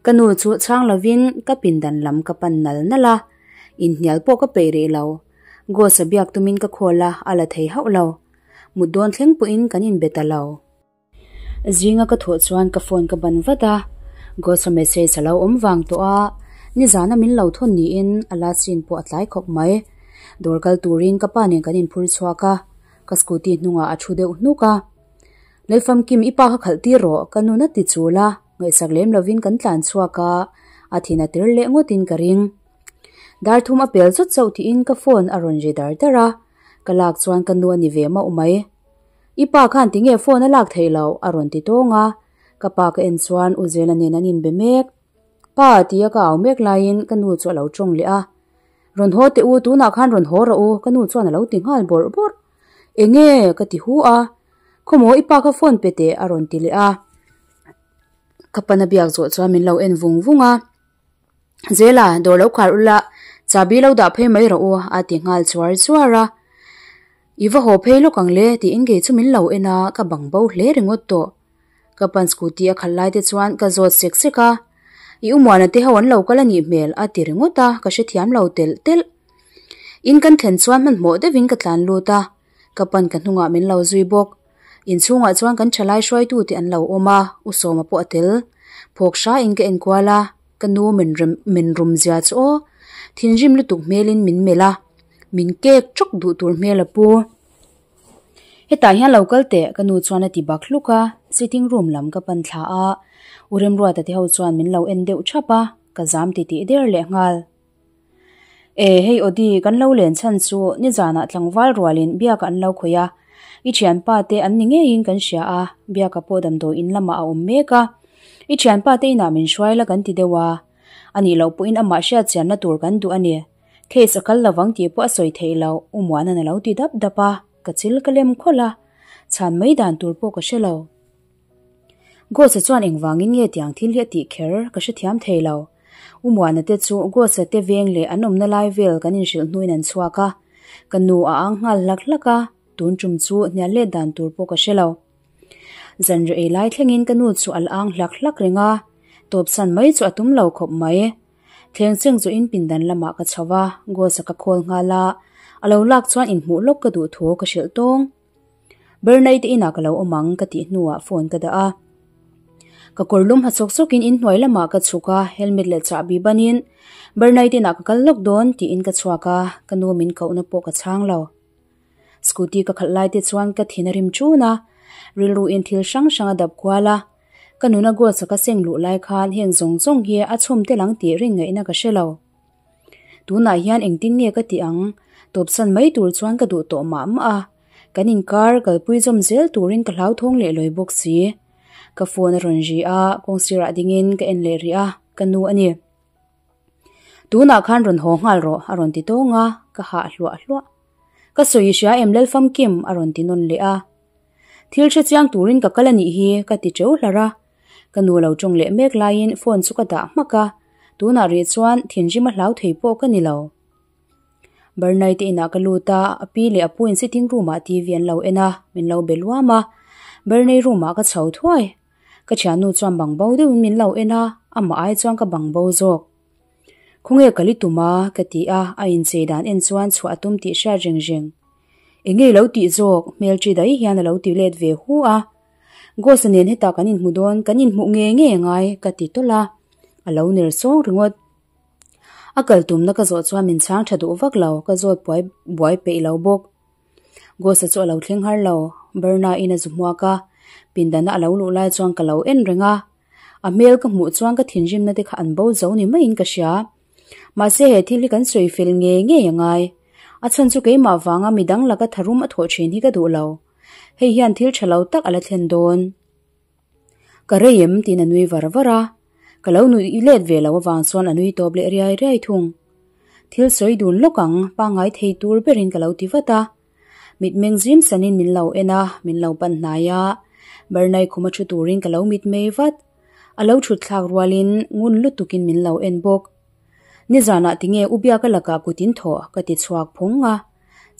Speaker 1: Ka nu chu chhang lovin ka pindan lam ka pan nal nal a, inhnial pawh ka peih rih lo. Ghost-a biak tumin ka call a, a la thei hauh lo. Mut dawn thleng pawhin kan inbe ta lo. Zinga ka thawh chuan ka phone ka ban vat a, Ghost-a message a lo awm vang tawh a, nizana min lo thawn niin a last scene pawh a tlai khawp mai. Dawr kal turin ka pa nen kan inphur chhuak a, ka scooty hnungah a thu deuh hnuk a. Lalfamkim i pa kha khalh tir rawh, ka nun a ti chul a, ngaihsak lem lovin kan tlan chhuak a, a thin a tir leh ngawtin ka ring. Dar thum a pel chawt chauh tiin ka phone a rawn ri dar dar a, ka lak chuan ka nu a ni ve mauh mai. I pa khan tinge phone a lak theih loh? a rawn ti tawng a, ka pa ka en chuan U Zela nen an inbe mek. Pa tia ka au mek laiin ka nu chu a lo tawng leh a, Rawn haw teh u, tunah khan rawn haw rawh u, ka nu chuan a lo ti nghal bawrh bawrh. Enge? ka ti hu a, Khawmaw i pa kha phone pe teh a rawn ti leh a, ka pana biak zawh chuan min lo en vung vung a. Zela, dawr lo khar ula, chahbi lo dah phei mai rawh u, a ti nghal chuar chuar a. I va haw phei lawk ang le, tiin kei chu min lo en a, ka bang bo hle ringawt tawh. Ka pan scooty a khalh lai te chuan ka zawt sek sek a, I umuana te ho an lo kal a nih hmel, a ti ringawt a, ka hrethiam lo telh telh. In kan thlen chuan hmanhmawh deuhin ka tlan lut a, ka pan ka hnungah min lo zui bawk. Inchhungah chuan kan thalai hruaitute an lo awm a, U Sawma pawh a tel. Phawk hrain ka enkual a, ka nu min rem min rum zia chu aw. Thinrim lutuk hmelin min melh a, min kek chawk duh tur hmel a pu. Hetah hian lo kal teh, ka nu chuan a ti bak hluk a, sitting room lam ka pan thla a, U Remruata te ho chuan min lo en deuh thap a, ka zam titih der leh nghal. E, hei Odi, kan lo len chhan chu nizanah tlangval rualin biaka an lo khawih a, i thianpa te an ni ngeiin kan hria a, biaka pawh damdawi in lamah a awm mek a, i thianpa te inah min hruai la kan ti deuh a, a nih loh pawhin amah hriat chianna tur kan duh a ni, case a kal lovang tih pawh a sawi theih loh, U Muana'n a lo ti dap dap a, ka chil ka lem khawlh a, chhan mai dan tur pawh ka hre lo. Ghost-a chuan engvangin nge tiang thil hi a tih kher ka hrethiam thei lo. U Muana te chu Ghost-a te veng leh an awmna lai vel kan inhrilh hnuin an chhuak a. Ka nu a ang nghal hlak hlak a, tun tum chu hnial let dan tur pawh ka hre lo. Zanriah ei lai thlengin ka nu chu a la ang hlak hlak reng a, tawpsan mai chu a tum lo khawp mai. Thleng cheng chu in pindan lamah ka chho a, Ghost-a ka call nghal a, a lo lak chuan inhmuh lawk ka duh thu ka hrilh tawng. Bernay te inah ka lo awm ang ka tih hnuah phone ka dah a. Ka kawr lum ha chawk chawkin inhnuai lamah ka chhuk a, helmet leh chahbi banin Bernay te inah ka kal lawk dawn tiin ka chhuak a, ka nu min kohna pawh ka chhang lo. Scooty ka khalh lai te chuan ka thin a rim ṭun a, rilru in thil hrang hrang a dap kual a, ka nuna goals a ka seng luh lai khan heng zawng zawng hi a chhum tel ang tih rin ngaihna ka hre lo. Tunah hian engtin nge ka tih ang? Tawpsan mai tur chuan ka duh tawh mah mah a, kan inkar kalpui zawm zel turin ka hlauthawng leh lawi bawk si. Ka phone a rawn ri a, kawngsirah dingin ka en leh rih a, ka nu a ni. Tunah khan rawn haw nghal rawh a rawn ti tawng a, ka hah hluah hluah. Ka sawi hria em Lalfamkim a rawn ti nawn leh a. Thil hre chiang turin ka kal a nih hi ka ti teuh hlar a. Ka nu lo tawng leh mek laiin phone chu ka dah hmak a, tunah rih chuan thinrim a hlau thei pawh ka ni lo. Bernai te inah ka lut a, a pi leh a pu in sitting room ah TV an lo en a, min lo be luam a. Bernai room ah ka chho thuai. Ka thiannu chuan bang bo deuhin min lo en a, amah ai chuan ka bang bo zawk. Khawnge ka li tum a? ka ti a, a inchei dan en chuan chhuah a tum tih hriat reng reng. Enge i lo tih zawk? Hmel chi daih hian a lo ti let ve hu a. Ghost-a nen hetah kan inhmu dawn, kan inhmuh nge nge ngai ka ti tawlh a, a lo ner sawng ringawt. A kal tumna ka zawh chuan min chhang tha duh vak lo, ka zawt buai buai peih lo bawk. Ghost-a chu a lo thleng har lo, Berna-in a zu hmuak a, pindana a lo luh lai chuan ka lo en reng a. A hmel ka hmuh chuan ka thinrimna te kha an bo zo ni maiin ka hria. Mahse he thil hi kan sawi fel ngei ngei a ngai. A chhan chu keimah vanga midang laka tharum a thawh thin hi ka duh lo. Hei hian thil tha lo tak a la thlen dawn. Ka rei em tiin a nui var var a. Ka lo nui let ve lo avang chuan a nui tawp leh riai riai thung. Thil sawi dun lawk ang, pangngai thei tur berin ka lo ti vat a. Mitmeng zim sanin min lo en a, min lo pan hnai a. Bernai khuma thu turin ka lo mitmei vat. A lo thut thlak rualin ngun lutukin min lo en bawk. Nizanah tinge u Biaka lakah kut in thawh ka ti chhuak phung a,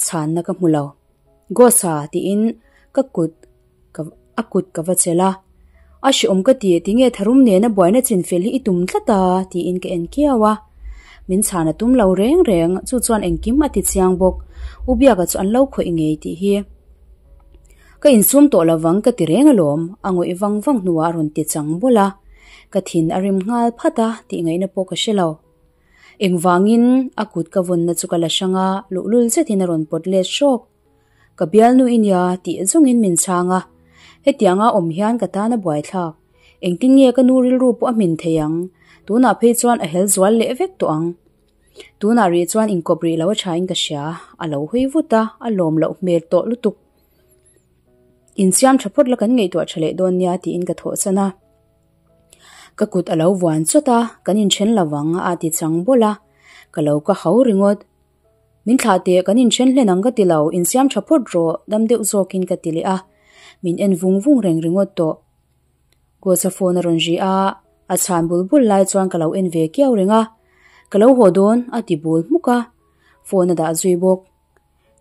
Speaker 1: chhanna ka hmu lo. Gosa tiin ka kut ka a kut ka va chelh a. A hreawm ka ti, tinge tharum nena buaina chinfel hi i tum tlat a tiin ka en kiau a. Min chhan a tum lo reng reng, chu chuan engkim a ti chiang bawk. U Biaka chu an lo khawih ngei tih hi. Ka insum tawh lovang ka ti reng alawm, a ngawih vang vang hnuah a rawn ti chang bawlh a. Ka thin a rim nghal phat a tih ngaihna pawh ka hre lo. Engvangin a kut ka vawnna chu ka la hrang a, luhlul zetin a rawn pawt let hrawk. Ka bialnu i nia tih zawngin min chhang a, hetianga awm hian ka tan a buaithlak. Engtin nge ka nu rilru pawh a hmin thei ang? Tunah phei chuan a hel zual leh vek tawh ang. Tunah rih chuan inkawp rih lo a thain ka hria, a lo hawi vut a, a lawm loh hmel tawh lutuk. Insiam tha phawt la kan ngaihtuah tha leh dawn nia tiin ka thawhsan a. Ka kut a lo vuan chawt a, kan inthen lovang a ti chang bawlh a, ka lo ka hau ringawt. Min thlah teh, kan inthen hlen ang ka ti lo, insiam tha phawt rawh, dam deuh zawkin ka ti leh a, min en vung vung reng ringawt tawh. Gosa phone a rawn ri a, a chhan bul bul lai chuan ka lo en ve kiau reng a, Ka lo haw dawn a ti bul hmuk a, phone a dah zui bawk.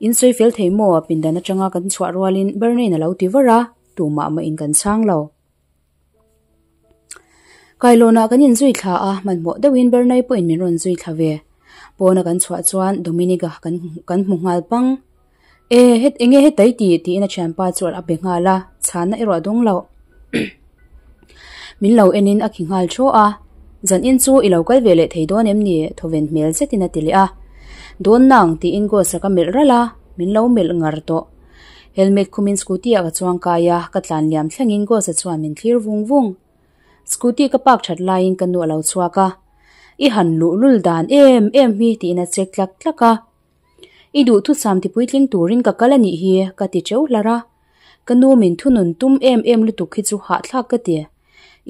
Speaker 1: In sawi fel thei maw? Pindan atanga kan chhuah rualin Bernain a lo ti var a, tumah mah in kan chhang lo. Kailawnah kan inzui thla a, hmanhmawh deuhin Bernai pawhin min rawn zui thla ve. Pawna kan chhuah chuan Dominic-a kan kan hmu nghal pang. E, het enge hetai tih tiin a thianpa chu a be nghal a, chhanna erawh a dawng loh. Min lo enin a khi nghal thaw a, Zan in chu i lo kal ve leh thei dawn em ni? Thawven hmel zetin a ti leh a. Dawn nang tiin Ghost-a ka melh ralh a, min lo melh ngar tawh. Helmet khumin scooty ah ka chuang kai a, ka tlan liam thlengin Ghost-a chuan min thlir vung vung. Scooty ka park that laiin ka nu a lo chhuak a, I han luh lul dan em em hi tiin a check tlak tlak a. I duh thusam ti puitling turin ka kal a nih hi ka ti teuh hlar a. Ka nu min thunun tum em em lutuk hi chu hahthlak ka ti.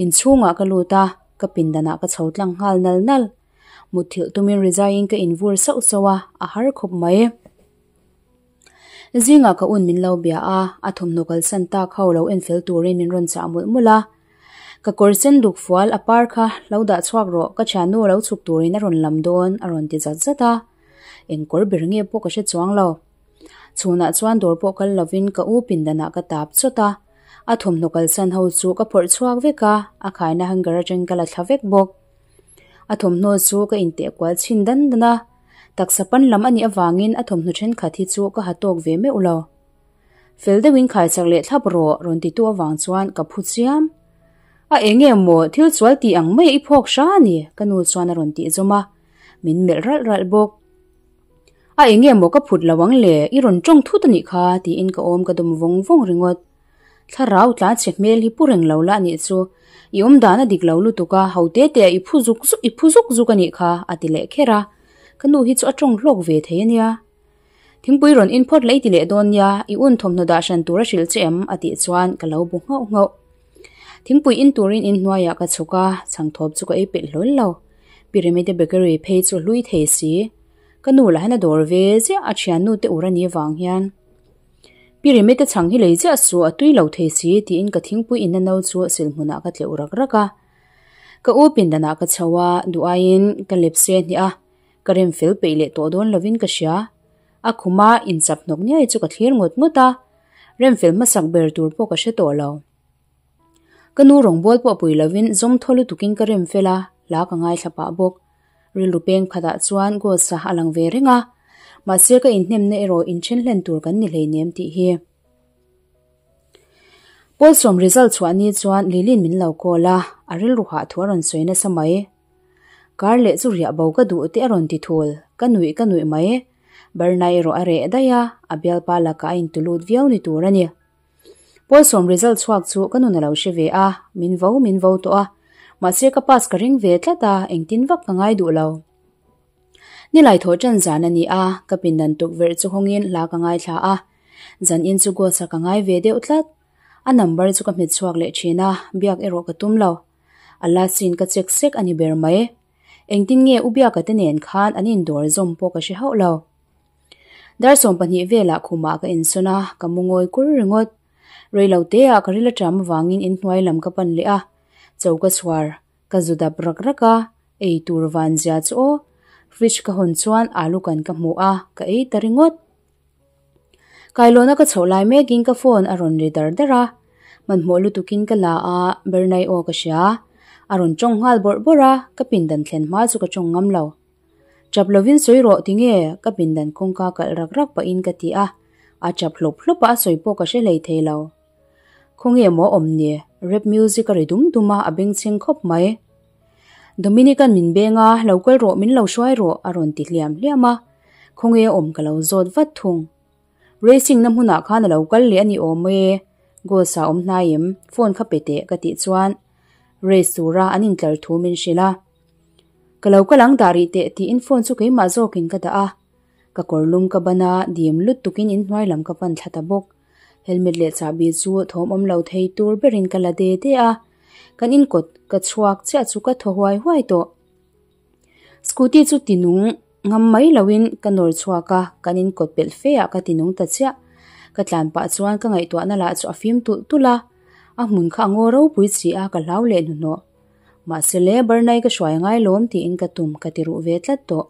Speaker 1: Inchhungah ka lut a, ka pindanah ka chho tlang nghal nal nal. Mutthilh tumin rizaiin ka invur sauh sauh a, a har khawp mai. Zingah ka un min lo bia a, a thawmhnaw kalsan tak ho lo en fel turin min rawn chah mawlh mawlh a. Ka kawr sen duk fual a par kha lo dah chhuak rawh, ka thiannu a lo chhuk turin a rawn lam dawn a rawn ti zat zat a. Eng kawr ber nge pawh ka hre chuang lo. Chhunah chuan dawr pawh kal lovin ka u pindanah ka tap chawt a. A thawmhnaw kalsan ho chu ka phawrh chhuak vek a, a khaina hanger atangin ka la thla vek bawk. A thawmhnaw chu ka inteh kual chhin dan dan a, taksa pan lam a nih avangin a thawmhnaw thenkhat hi chu ka ha tawk ve meuh lo. Fel deuhin khaichak leh thlap rawh rawn titu avang chuan ka phu chiam. A eng nge maw thil sual tih ang mai a i phawk hra a ni ka nu chuan a rawn tih zawm a, min melh ralh ralh bawk. A eng nge maw ka phut lo ang le i rawn tawng thut a nih kha tiin ka awm ka dawm vawng vawng ringawt. Thlarau tlan chhe hmel hi pu reng lo la anih chu. I awm dan a dik lo lutuk a, ho te te ah i phu zuk zuk i phu zuk zuk anih kha a ti leh kher a. Ka nu hi chu a tawng hlawk ve thei ania. Thingpui rawn in phawt leh i ti leh dawn nia, i un thawmhnaw dah hran tur a hrilh che em? a tih chuan ka lo bu nghauh nghauh. Thingpui in turin in hnuaiah ka chhuk a, chhangthawp chu ka ei pelh hlawl lo. Pyramid Bakery phei chu a hlui thei si. Ka nu lah hian a dawr ve ziah a thiannu te ur anih avang hian. Pi Remete chhang hi lei chiah suh a tui lo thei si tiin ka thingpui inna no chu silhmunah ka tleuh rak rak a. Ka u pindanah ka chho a, duh aiin ka lep se hnih a, ka rem fel peih leh tawh dawn lovin ka hria. A khuma inchap hnawk niai chu ka thlir ngawt ngawt a, rem fel hmasak ber tur pawh ka hre tawh lo. Ka nu rawngbâwl pawh pui lovin zawm thaw lutukin ka rem fel a, hla ka ngaithla pah bawk. Rilru peng khatah chuan Ghost-a a lang ve reng a, mahse ka inhnemna erawh inthen hlen tur kan ni hleinem tih hi. Pawl sawm result chhuah ni chuan Lili'n min lo call a, a rilru hah thu a rawn sawi nasa mai. Kar leh chu riah bo ka duh tih a rawn ti thul, ka nuih ka nuih mai. Berna erawh a reh daih a, a bialpa lakah a intulut viau ni tur a ni. Pawl sawm result chhuak chu ka nun a lo hre ve a, min vo min vo tawh a, mahse ka pass ka ring ve tlat a, engtin vak ka ngai duh lo. Nilai thawh ṭan zan a ni a, ka pindan tukverh chu hawngin hla ka ngaithla a. Zan in chu Ghost-a ka ngai ve deuh tlat. A number chu ka hmet chhuak leh ṭhin a, biak erawh ka tum lo. A last scene ka check sek a ni ber mai. Engtin nge U Biaka te nen khan an indawr zawm pawh ka hre hauh lo. Dar 12 velah khumah ka insawn a, ka mu ngawi kur ringawt. Reiloteah ka ril aṭam avangin inhnuai lam ka pan leh a, choka chhuar ka zu dap rak rak a, ei tur van zia chu aw. Fridge ka hawn chuan alu kan ka hmu a, ka ei ta ringawt. Kailawna ka chhoh lai mekin ka phone a rawn ri dar dar a, hmanhmawh lutukin ka la a, Bernai aw ka hria. A rawn tawng nghal bawrh bawrh a, ka pindan thlen hma chu ka tawng ngam lo. Tap lovin sawi rawh tinge ka pindan kawngka kalh rak rak pahin ka ti a, a tap hlawp hlawp a a sawi pawh ka hre hlei thei lo. Khawnge maw awm ni, rap music a ri dum dum a, a bengchheng khawp mai. Dominic-a'n min beng a, lo kal rawh min lo hruai rawh a rawn ti hliam hliam a, khawnge awm ka lo zawt vat thung. Racing na hmunah khan a lo kal leh a ni awm e, Ghost-a awm hnai em, phone kha pe teh ka tih chuan race tura an intlar thu min hrilh a. Ka lo kal ang dah rih teh tiin phone chu keimah zawkin ka dah a, ka kawr lum ka ban a, dim lutukin inhnuai lam ka pan thla ta bawk. Helmet leh chahbi chu thawm awm lo thei tur berin ka la de de a, kan inkawt ka chhuak chiah chu ka thaw huai huai tawh. Scooty chu tinung ngam mai loin ka nawr chhuak a, kan inkawt pelh fe ah ka tinung ta chiah. Ka tlan pah chuan ka ngaihtuahna lah chu a fim tulh tulh a, a hmun kha a ngaw ropui chi a ka hlau leh hnuhnawh. Mahse le Bernai ka hruai ngai lawm tiin ka tum ka ti ruh ve tlat tawh.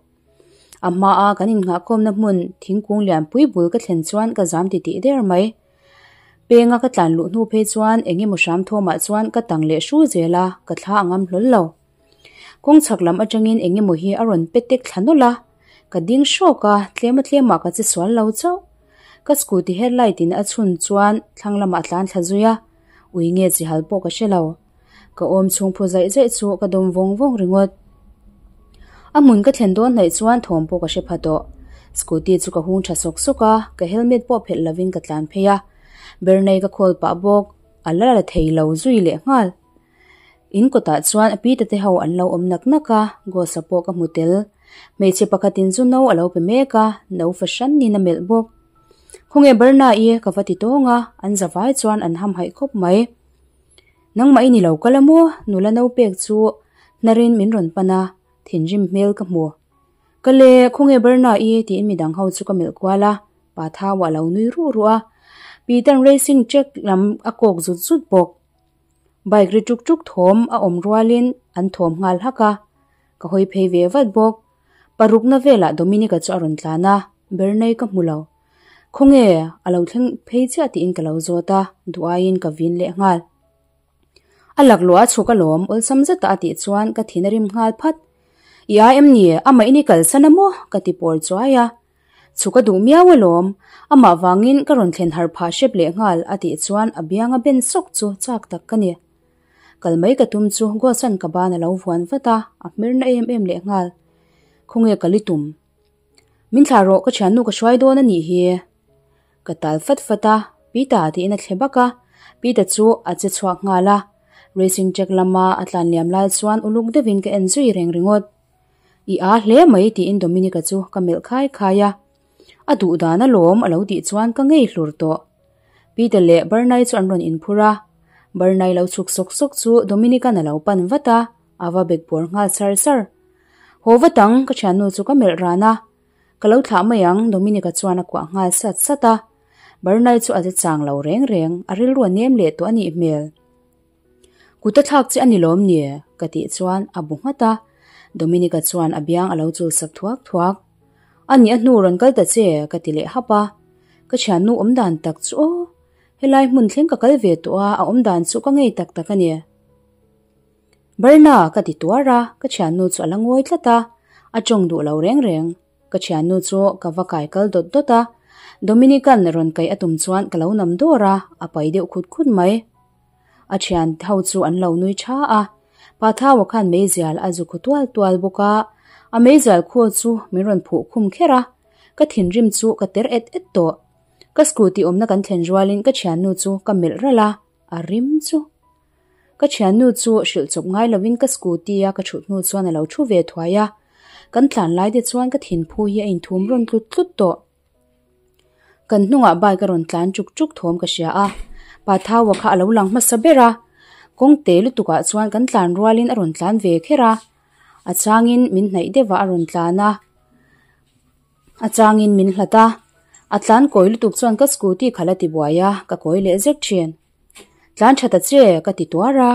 Speaker 1: A hmaa kan innghahkhawmna hmun thingkung lianpui bul ka thlen chuan ka zam titih der mai. Penga ka tlan luh hnu phei chuan eng emaw hram thawmah chuan ka tang leh hru zel a, ka thla a ngam hlawl lo. Kawng chhak lam atangin eng emaw hi a rawn pe tek thla nawlh a, ka ding hrawk a, tlema tlemah ka che sual lo chauh. Ka scooty headlight in a chhun chuan thlang lamah a tlan thla zui a, ui nge chi hal pawh ka hre lo. Ka awm chhung phu zaih zaih chu ka dawm vawng vawng ringawt. A hmun ka thlen dawn hnaih chuan thawm pawh ka hre pha tawh. Scooty chu ka hung tha sawk sawk a, ka helmet pawh phelh lovin ka tlan phei a. Bernei ka khawl pah bawk, a la la thei lo zui leh nghal. In kawtah chuan a pita te ho an lo awm nak nak a, Ghost-a pawh ka hmu tel. Hmeichhe pakhatin chu no a lo pe mek a, no fahranin a melh bawk. Khawnge Berna-i ka va ti tawng a, an zavai chuan an hamhaih khawp mai. Nangmah i ni lo kal a maw? Nula no pek chu hnarin min rawn pan a, thinrim hmel ka hmu. Ka le, khawnge Berna-i? tiin midang ho chu ka melh kual a, pa thau a lo nui ruh ruh a. Peter-a'n racing track lam a kawk zut zut bawk. Bike ri tuk tuk thawm a awm rualin an thawm nghal hak a, ka hawi phei ve vat bawk. Parukna velah Dominic-a chu a rawn tlan a, Bernay ka hmu lo. Khawnge a lo thleng phei chiah tiin ka lo zawt a, duh aiin ka vin leh nghal. A laklawh a chhuk alawm awlsam zeta a tih chuan ka thin a rim nghal phat. I ai em ni? Amah in i kalsan a maw? ka ti pawl chuai a. Chhuk a duh miau alawm, amah vangin ka rawn thlen harh phah hrep leh nghal a tih chuan a biang a ben sawk chu chak tak ka ni. Kal mai ka tum chu Ghost-a'n ka ban a lo vuan vat a, a hmer na em em leh nghal. Khawnge kal i tum? Min thlah rawh ka thiannu ka hruai dawn a nih hi. Ka tal fat fat a, Pita tiin a thle bak a, Pita chu a che chhuak nghal a. Racing track lama a tlan liam lai chuan uluk deuhin ka en zui reng ringawt. I aa hle mai tiin Dominic-a chu ka melh khai khai a. A duh dan alawm a lo tih chuan ka ngei hlur tawh. Peter leh Bernai chu an rawn inphur a. Bernai lo chhuk sawk sawk chu Dominic-a'n a lo pan vat a, a va bek bawr nghal sar sar. Haw vat ang, ka thiannu chu ka melh ran a. Ka lo thlah mai ang, Dominic-a chuan a kuah nghal sat sat a. Bernai chu a che chang lo reng reng, a rilru a nem leh tawh a nih hmel. Kut a thlak che a ni lawm ni? ka tih chuan a bu nghat a. Dominic-a chuan a biang a lo chul sak thuak thuak. A nih a hnu rawn kal ta che ka ti leh hap a. Ka thiannu awm dan tak chu aw. Helai hmun thleng ka kal ve tawh a, a awm dan chu ka ngei tak tak a ni. Berna ka ti tuar a, ka thiannu chu a la ngawi tlat a, a tawng duh lo reng reng. Ka thiannu chu ka va kai kal dawt dawt a, Dominic-a'n rawn kaih a tum chuan ka lo nam dawr a, a pai deuh khut khut mai. A thian ho chu an lo nui tha a, Pa Thaua khan meizial a zu khu tual tual bawk a, a meizial khaw chu min rawn phuh khum kher a, ka thinrim chu ka ter et et tawh. Ka scooty awmna kan thlen rualin ka thiannu chu ka melh ralh a, a rim chu. Ka thiannu chu hrilh chawp ngai lovin ka scooty a ka thut hnu chuan a lo thu ve thuai a. Kan tlan lai te chuan ka thinphu hi a inthum rawn tlut tlut tawh. Kan hnungah bike a rawn tlan chuk chuk thawm ka hria a, Pa Thaua kha a lo lang hmasa ber a, kawng te lutukah chuan kan tlan rualin a rawn tlan ve kher a, a changin min hnaih deuhah a rawn tlan a, a changin min hlat a, a tlan kawi lutuk chuan ka scooty kha la tibuai a, ka kawi leh zek thin. Tlan tha ta che ka ti tuar a,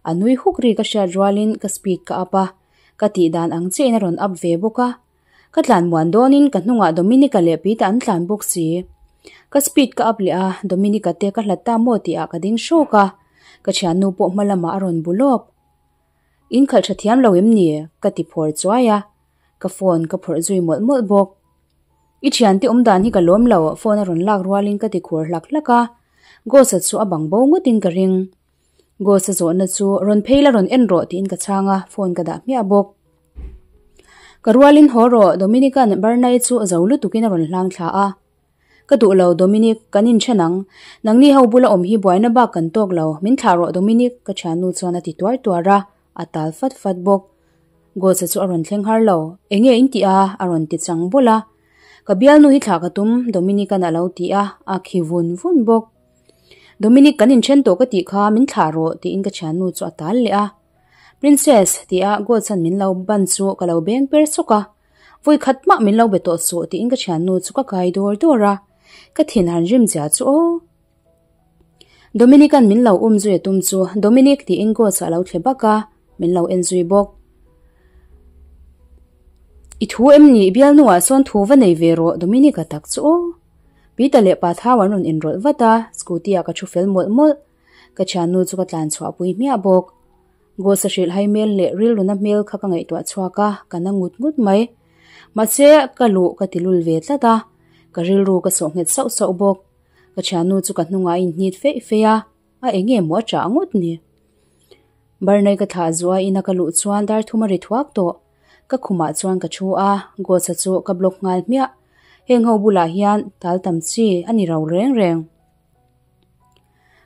Speaker 1: a nui huk ri ka hriat rualin ka speed ka up a, ka tih dan ang chiahin a rawn up ve bawk a. Ka tlan muan dawnin ka hnungah Dominica leh Pita an tlan bawk si. Ka speed ka up leh a, Dominica te ka hlat ta maw tihah ka ding hrawk a, ka thiannu pawh hma lamah a rawn bu lawp. In khalh tha thiam lo em ni? ka ti phawr chuai a, ka phone ka phawrh zui mawlh mawlh bawk. I thiante awm dan hi ka lawm lo, phone a rawn lak rualin ka ti khur hlak hlak a, Ghost-a chu a bang bo ngawtin ka ring. Ghost-a zawhna chu rawn phei la rawn en rawh tiin ka chhang a, phone ka dah hmiah bawk. Ka rualin haw rawh, Dominic-a'n Barnay chu zo lutukin a rawn hlang thla a. Ka duh lo, Dominic, kan inthen ang. Nangni ho bula awm hi buaina bak kan tawk lo, min thlah rawh Dominic, ka thiannu chuan a ti tuar tuar a, a tal fat fat bawk. Ghost-a chu a rawn thleng har lo, Enge in tih a? a rawn ti chang bawlh a. Ka bialnu hi thlah ka tum, Dominic-a'n a lo ti a, a khi vun vun bawk. Dominic kan inthen tawh ka tih kha min thlah rawh tiin ka thiannu chu a tal leh a. Princess tia Godson min lo ban chu ka lo beng per sawk a. Vawi khat mah min lo be tawh suh tiin ka thiannu chu ka kai dawr dawr a. Ka thin han rim zia chu aw. Dominic-a'n min lo um zui a tum chu Dominic tiin Gods a lo thle bak a, min lo en zui bawk. I thu em ni bialnuah sawn thu va nei ve rawh Dominic-a tak chu aw. Peter leh Pa Thau an rawn inrawlh vat a, scooty ah ka thu fel mawlh mawlh. Ka thiannu chu ka tlan chhuah pui hmiah bawk. Ghost a hrilh hai hmel leh rilruna hmel kha ka ngaihtuah chhuak a, ka na ngut ngut mai. Mahse, ka luh ka ti lul ve tlat a, ka rilru ka sawh nghet sauh sauh bawk. Ka thiannu chu ka hnungah a inhnit feih feih a, a eng nge maw a chah ngawt ni? Barney ka thlah zuah ina ka luh chuan dar thum a ri thuak tawh. Ka khumah chuan ka thu a, Ghost-a chu ka block nghal hmiah. Heng ho bulah hian tal tam chi a ni ro reng reng.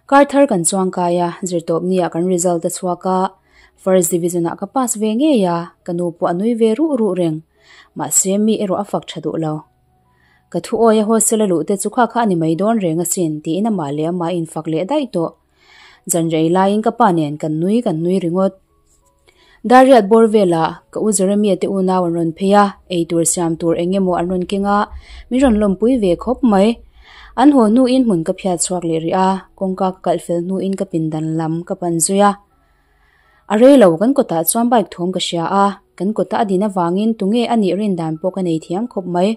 Speaker 1: Kar thar kan chuang kai a, zirtawp nia kan result a chhuak a, first division ah ka pass ve ngei a, ka nu pawh a nui ve ruh ruh reng. Mahse mi erawh a fak tha duh lo. Ka thu awi a hostel a luh te chu kha kha a ni mai dawn reng asin tiin amah leh amah a infak leh daih tawh. Zan rei laiin ka pa nen kan nui kan nui ringawt. Dariat bawr velah ka u Jeremia te unau an rawn phei a, eitur siam tur eng emaw an rawn keng a, min rawn lawmpui ve khawp mai. An haw hnuin hmun ka phiat chhuak leh rih a, kawngka ka kalh fel hnuin ka pindan lam ka pan zui a. A rei lo kan kawtah chuan bike thawm ka hria a, kan kawta a din avangin tunge a nih rin dan pawh ka nei thiam khawp mai.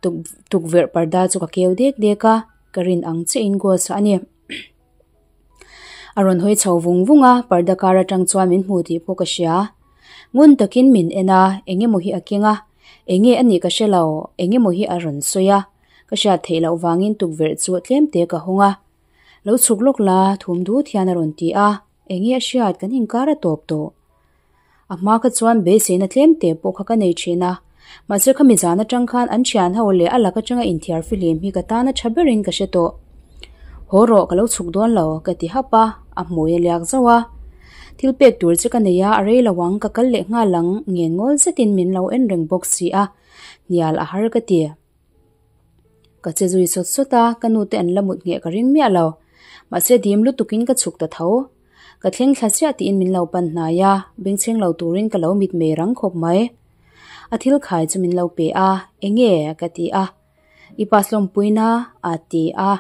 Speaker 1: Tuk tukverh parda chu ka keu dek dek a, ka rin ang chiahin goal chhuah a ni. A rawn hawi chho vung vung a, parda kar atang chuan min hmu tih pawh ka hria. Ngun takin min en a, eng emaw hi a keng a, eng nge a nih ka hre lo, eng emaw hi a rawn sawi a, ka hriat theih loh vangin tukverh chu tlem te ka hawng a. Lo chhuk lawk la, thum dut hian a rawn ti a, eng nge a hriat kan inkar a tawp tawh. A hma kha chuan beiseina tlem te pawh kha ka nei thin a, mahse khami zan atang khan an thian ho leh a lak atanga inthiar fihlim hi ka tana tha berin ka hre tawh. Haw rawh ka lo chhuk dawn lo ka ti hap a, a hmui a liak zauh a. Thil pek tur che ka nei a, a rei lo ang ka kal leh nghal ang ngen ngawl zetin min lo en reng bawk si a, hnial a har ka ti. Ka che zui sawt sawt a, ka nu te an la mut ngheh ka ring miah lo. Mahse dim lutukin ka chhuk ta tho. Ka thleng thla chiah tiin min lo pan hnai a, bengchheng lo turin ka lo mit mei rang khawp mai. A thil khai chu min lo pe a, Enge? ka ti a. I pass lawmpuina? a ti a,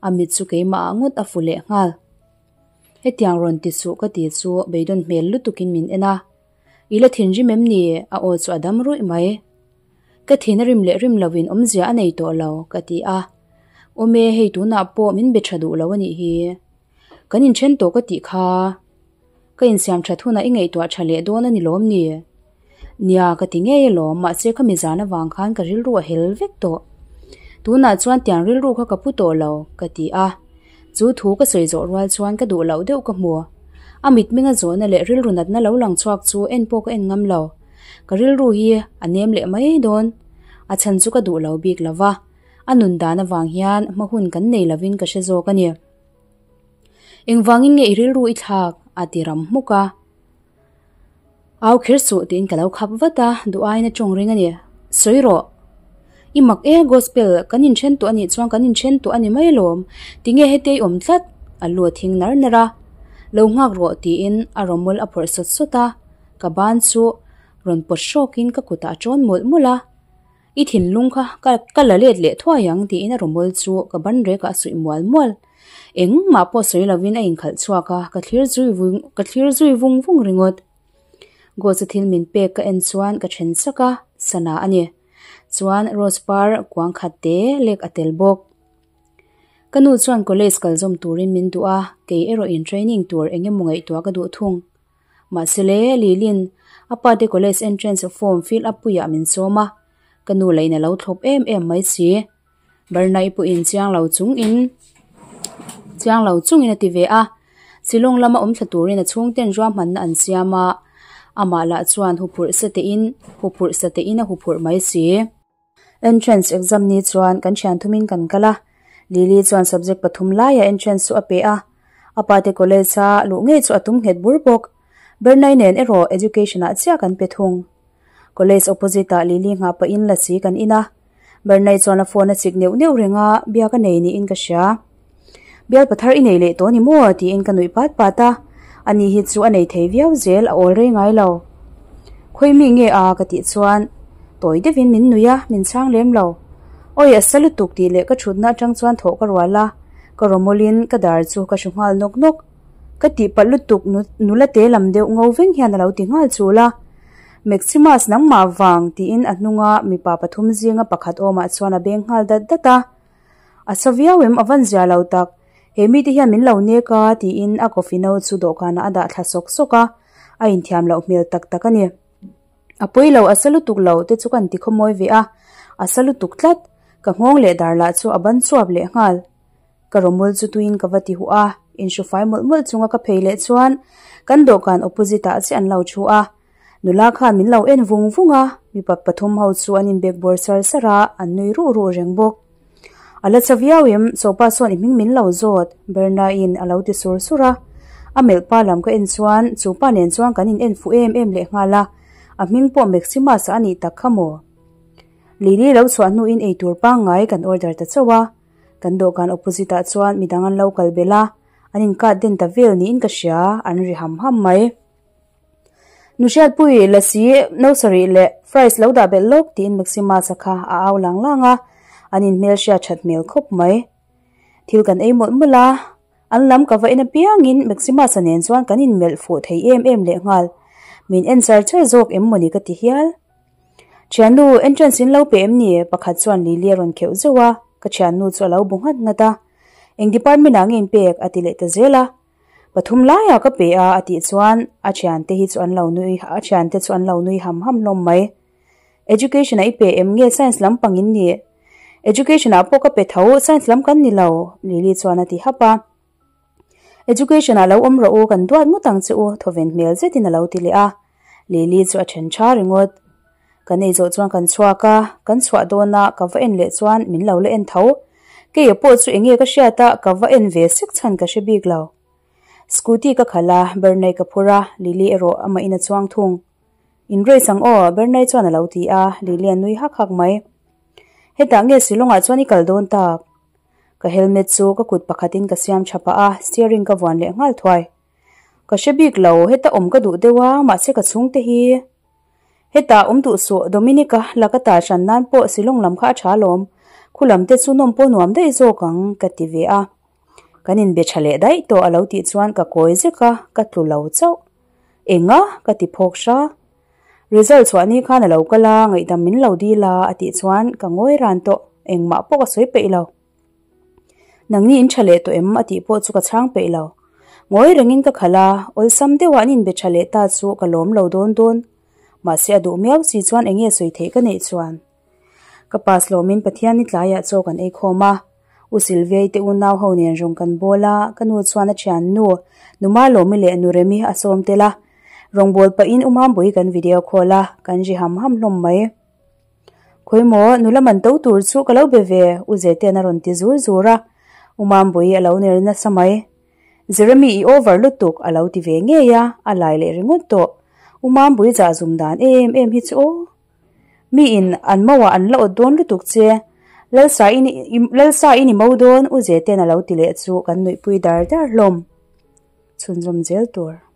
Speaker 1: a mit chu keimah ah ngawt a fu leh nghal. Hetiang rawn ti suh ka ti chu beidawn hmel lutukin min en a. I la thinrim em ni? A aw chu a dam ruih mai. Ka thin a rim leh rim lovin awmzia a nei tawh lo, ka ti a. Awm e, hei tunah pawh min be tha duh lo a nih hi. Kan inthen tawh ka tih kha. Ka insiam that hunah i ngaihtuah tha leh dawn a ni lawm ni? Nia, ka ti ngei alawm, mahse khami zan avang khan ka rilru a hel vek tawh. Tunah chuan tiang rilru kha ka pu tawh lo, ka ti a. Chu thu ka sawi zawh rual chuan ka duh loh deuh ka hmu. A mitmenga zawhna leh rilru natna lo lang chhuak chu en pawh ka en ngam lo. Ka rilru hi a nem leh mai dawn. A chhan chu ka duh lo bik lo va, a nun dan avang hian hma hun kan nei lovin ka hre zawk a ni. Engvangin nge i rilru i thlak? a ti ram hmuk a. Au kher suh tiin ka lo khap vat a, duh aiin a tawng ring a ni. Sawi rawh. I mak e, Gospel, kan inthen tawh a nih chuan kan inthen tawh a ni mai alawm. Tinge heti i awm tlat? A lu a thing nar nar a. Lo nghak rawh tiin a rawmawlh a phawrh sawt sawt a, ka ban chu rawn pawt hrawkin ka kutah a tawn mawlh mawlh a. I thinlung kha ka ka la let leh thuai ang tiin a rawmawlh chu ka ban rekah a suih mual mual. Engmah pawh sawi lovin a inkhalh chhuak a, ka thlir zui vung ka thlir zui vung vung ringawt. Ghost-a thil min pek ka en chuan ka then chak a, sana a ni. Chuan rose par kuang khat te lek a tel bawk. Ka nu chuan college kal zawm turin min duh a, kei erawh in training tur eng emaw ngaihtuah ka duh thung. Mahse le, Lilin a pa te college entrance form fill up puiah min sawm a, ka nu lain a lo thlawp em em mai si. Barnai pawhin chiang lo chung in chiang lo chung in a ti ve a, Shillong lama awm thla turin a chhungten ruahmanna an siam a, amah lah chuan huphurh sa te in huphurh sa te in a huphurh mai si. Entrance exam ni chuan kan thian thumin kan kal a, Lily chuan subject pathum laiah entrance chu a pe a, a pa te college a luh ngei chu a tum nghet bur bawk. Bernai nen erawh education ah chiah kan pe thung. College opposite ah Lily nghah pahin lasi kan in a, Bernai chuan a phone a chik neuh neuh reng a, biak a nei niin ka hria. Bial pathar i nei leh tawh ni maw? tiin ka nuih pat pat a, ani hi chu a nei thei viau zel a awl rei ngai lo. Khawi mi nge a? ka tih chuan tawi deuhin min nui a, min chhang lem lo. Awi a sa lutuk tih leh ka thutna atang chuan thawh ka rual a, ka rawmawlin ka dar chu ka hru nghal nawk nawk. Ka tih palh lutuk nula te lam deuh ngo veng hian a lo ti nghal chul a. Maximus nangmah vang tiin a hnunga mipa pathum zinga pakhat awmah chuan a beng nghal dat dat a. A sa viau em a van zia lo tak, he mite hian min lo nek a tiin a coffee no chu dawhkanah a dah thla sawk sawk a, a inthiam loh hmel tak tak a ni. A pawi lo a sa lutuk lo te chu kan ti khawmawi ve a, a sa lutuk tlat, ka nghawng leh dar lah chu a ban chuap leh nghal. Ka rawmul chu tuiin ka va ti huh a, inhrufai mawlh mawlh chunga ka phei leh chuan kan dawhkan opposite ah chiah an lo thu a. Nula khan min lo en vung vung a, mipa pathum ho chu an inbek bawr sar sar a, an nui ruh ruh reng bawk. A la cha viau em, chawpa sawn i hming min lo zawt, Berna-in a lo ti sur sur a. A melh pa lam ka en chuan chu pa nen chuan kan in en fuh em em leh nghal a, a hming pawh Maximus-a a nih tak kha maw? Lily lo chhuah hnuin eitur pangngai kan order ta chauh a. Kan dawhkan opposite ah chuan midang an lo kal belh a, an in cut den ta vel niin ka hria, an ri ham ham mai. Nu Hriatpui, Lasi, no sarih leh fries lo dah belh lawk tiin Maximus-a kha a au lang lang a, an in hmelhriat that hmel khawp mai. Thil kan ei mawlh mawlh a, an lam ka va en apiangin Maximus-a nen chuan kan in melh fuh thei em em lehnghal. Min en char char zawk em mawni ka ti hial. Thiannu, entrance in lo pe em ni? Pakhat chuan Lily a rawn kheuh zeuh a, ka thiannu chu a lo bu nghat nghat a. Eng department ah nge in pek? a ti leh ta zel a. Pathum laiah ka pe a a tih chuan a thiante hi chu an lo nui a thiante chu an lo nui ham ham hlawm mai. Education ah i pe em nge science lam pang in ni? Education ah pawh ka pe tho, science lam kan ni lo, Lily chuan a ti hap a. Education ah lo awm rawh u, kan duat ngawt ang che u, thawven hmel zetin a lo ti leh a. Lily chu a then tha ringawt. Kan ei zawh chuan kan chhuak a, kan chhuah dawn a, ka va en leh chuan min lo la en tho. Keia pawh chu enge ka hriat a, ka va en ve sek chhan ka hre bik lo. Scooty ka khalh a, Bernay ka phur a, Lily erawh amah in a chuang thung. In race ang aw, Bernay chuan a lo ti a, Lily a nui hak hak mai. Hetah nge Shillong ah chuan i kal dawn tak? Ka helmet chu ka kut pakhatin ka siam tha pah a, steering ka vuan leh nghal thuai. Ka hre bik lo, heta awm ka duh deuh a, mahse ka chhungte hi. Hetah awm duh suh, Dominic-a laka tar hran nan pawh Shillong lam kha a tha alawm, khu lam te chu nawm pawh nuam daih zawk ang, ka ti ve a. Kan inbe tha leh daih tawh a lo tih chuan ka kawi zek a, ka tlu lo chauh. Enga? ka ti phawk hra. Result chhuah ni khan a lo kal a, ngaihdam min lo dil a, a tih chuan ka ngawi ran tawh, engmah pawh ka sawi peih lo. Nangni in tha leh tawh em? a tih pawh chu ka chhang peih lo. Ngawi rengin ka khalh a, awlsam deuhah an inbe tha leh ta chu ka lawm lo dawn dawn. Mahse a duh miau si chuan eng nge sawi theih ka neih chuan. Ka pass lawmin Pathian ni tlaiah chaw kan ei khawm a, U Sylviai te unau ho nen rawng kan bawl a, ka nu chuan a thiannu Numa Lawmi leh Nu Remi a sawm tel a. Rawngbâwl pahin U Mambui kan video call a, kan ri ham ham hlawm mai. Khawi maw, nula man to tur chu ka lo be ve, U Zete'n a rawn ti zur zur a. U Mambui a lo ner nasa mai. Jeremy i over lutuk a lo ti ve ngei a, a lai leh ringawt tawh. U Mambui zah zum dan em em hi chu aw. Mi in an mo ah an la awt dawn lutuk che. Lalsa i Lalsa i ni mo dawn U Zete'n a lo ti leh chu kan nuihpui dar dar hlawm. Chhunzawm zel tur.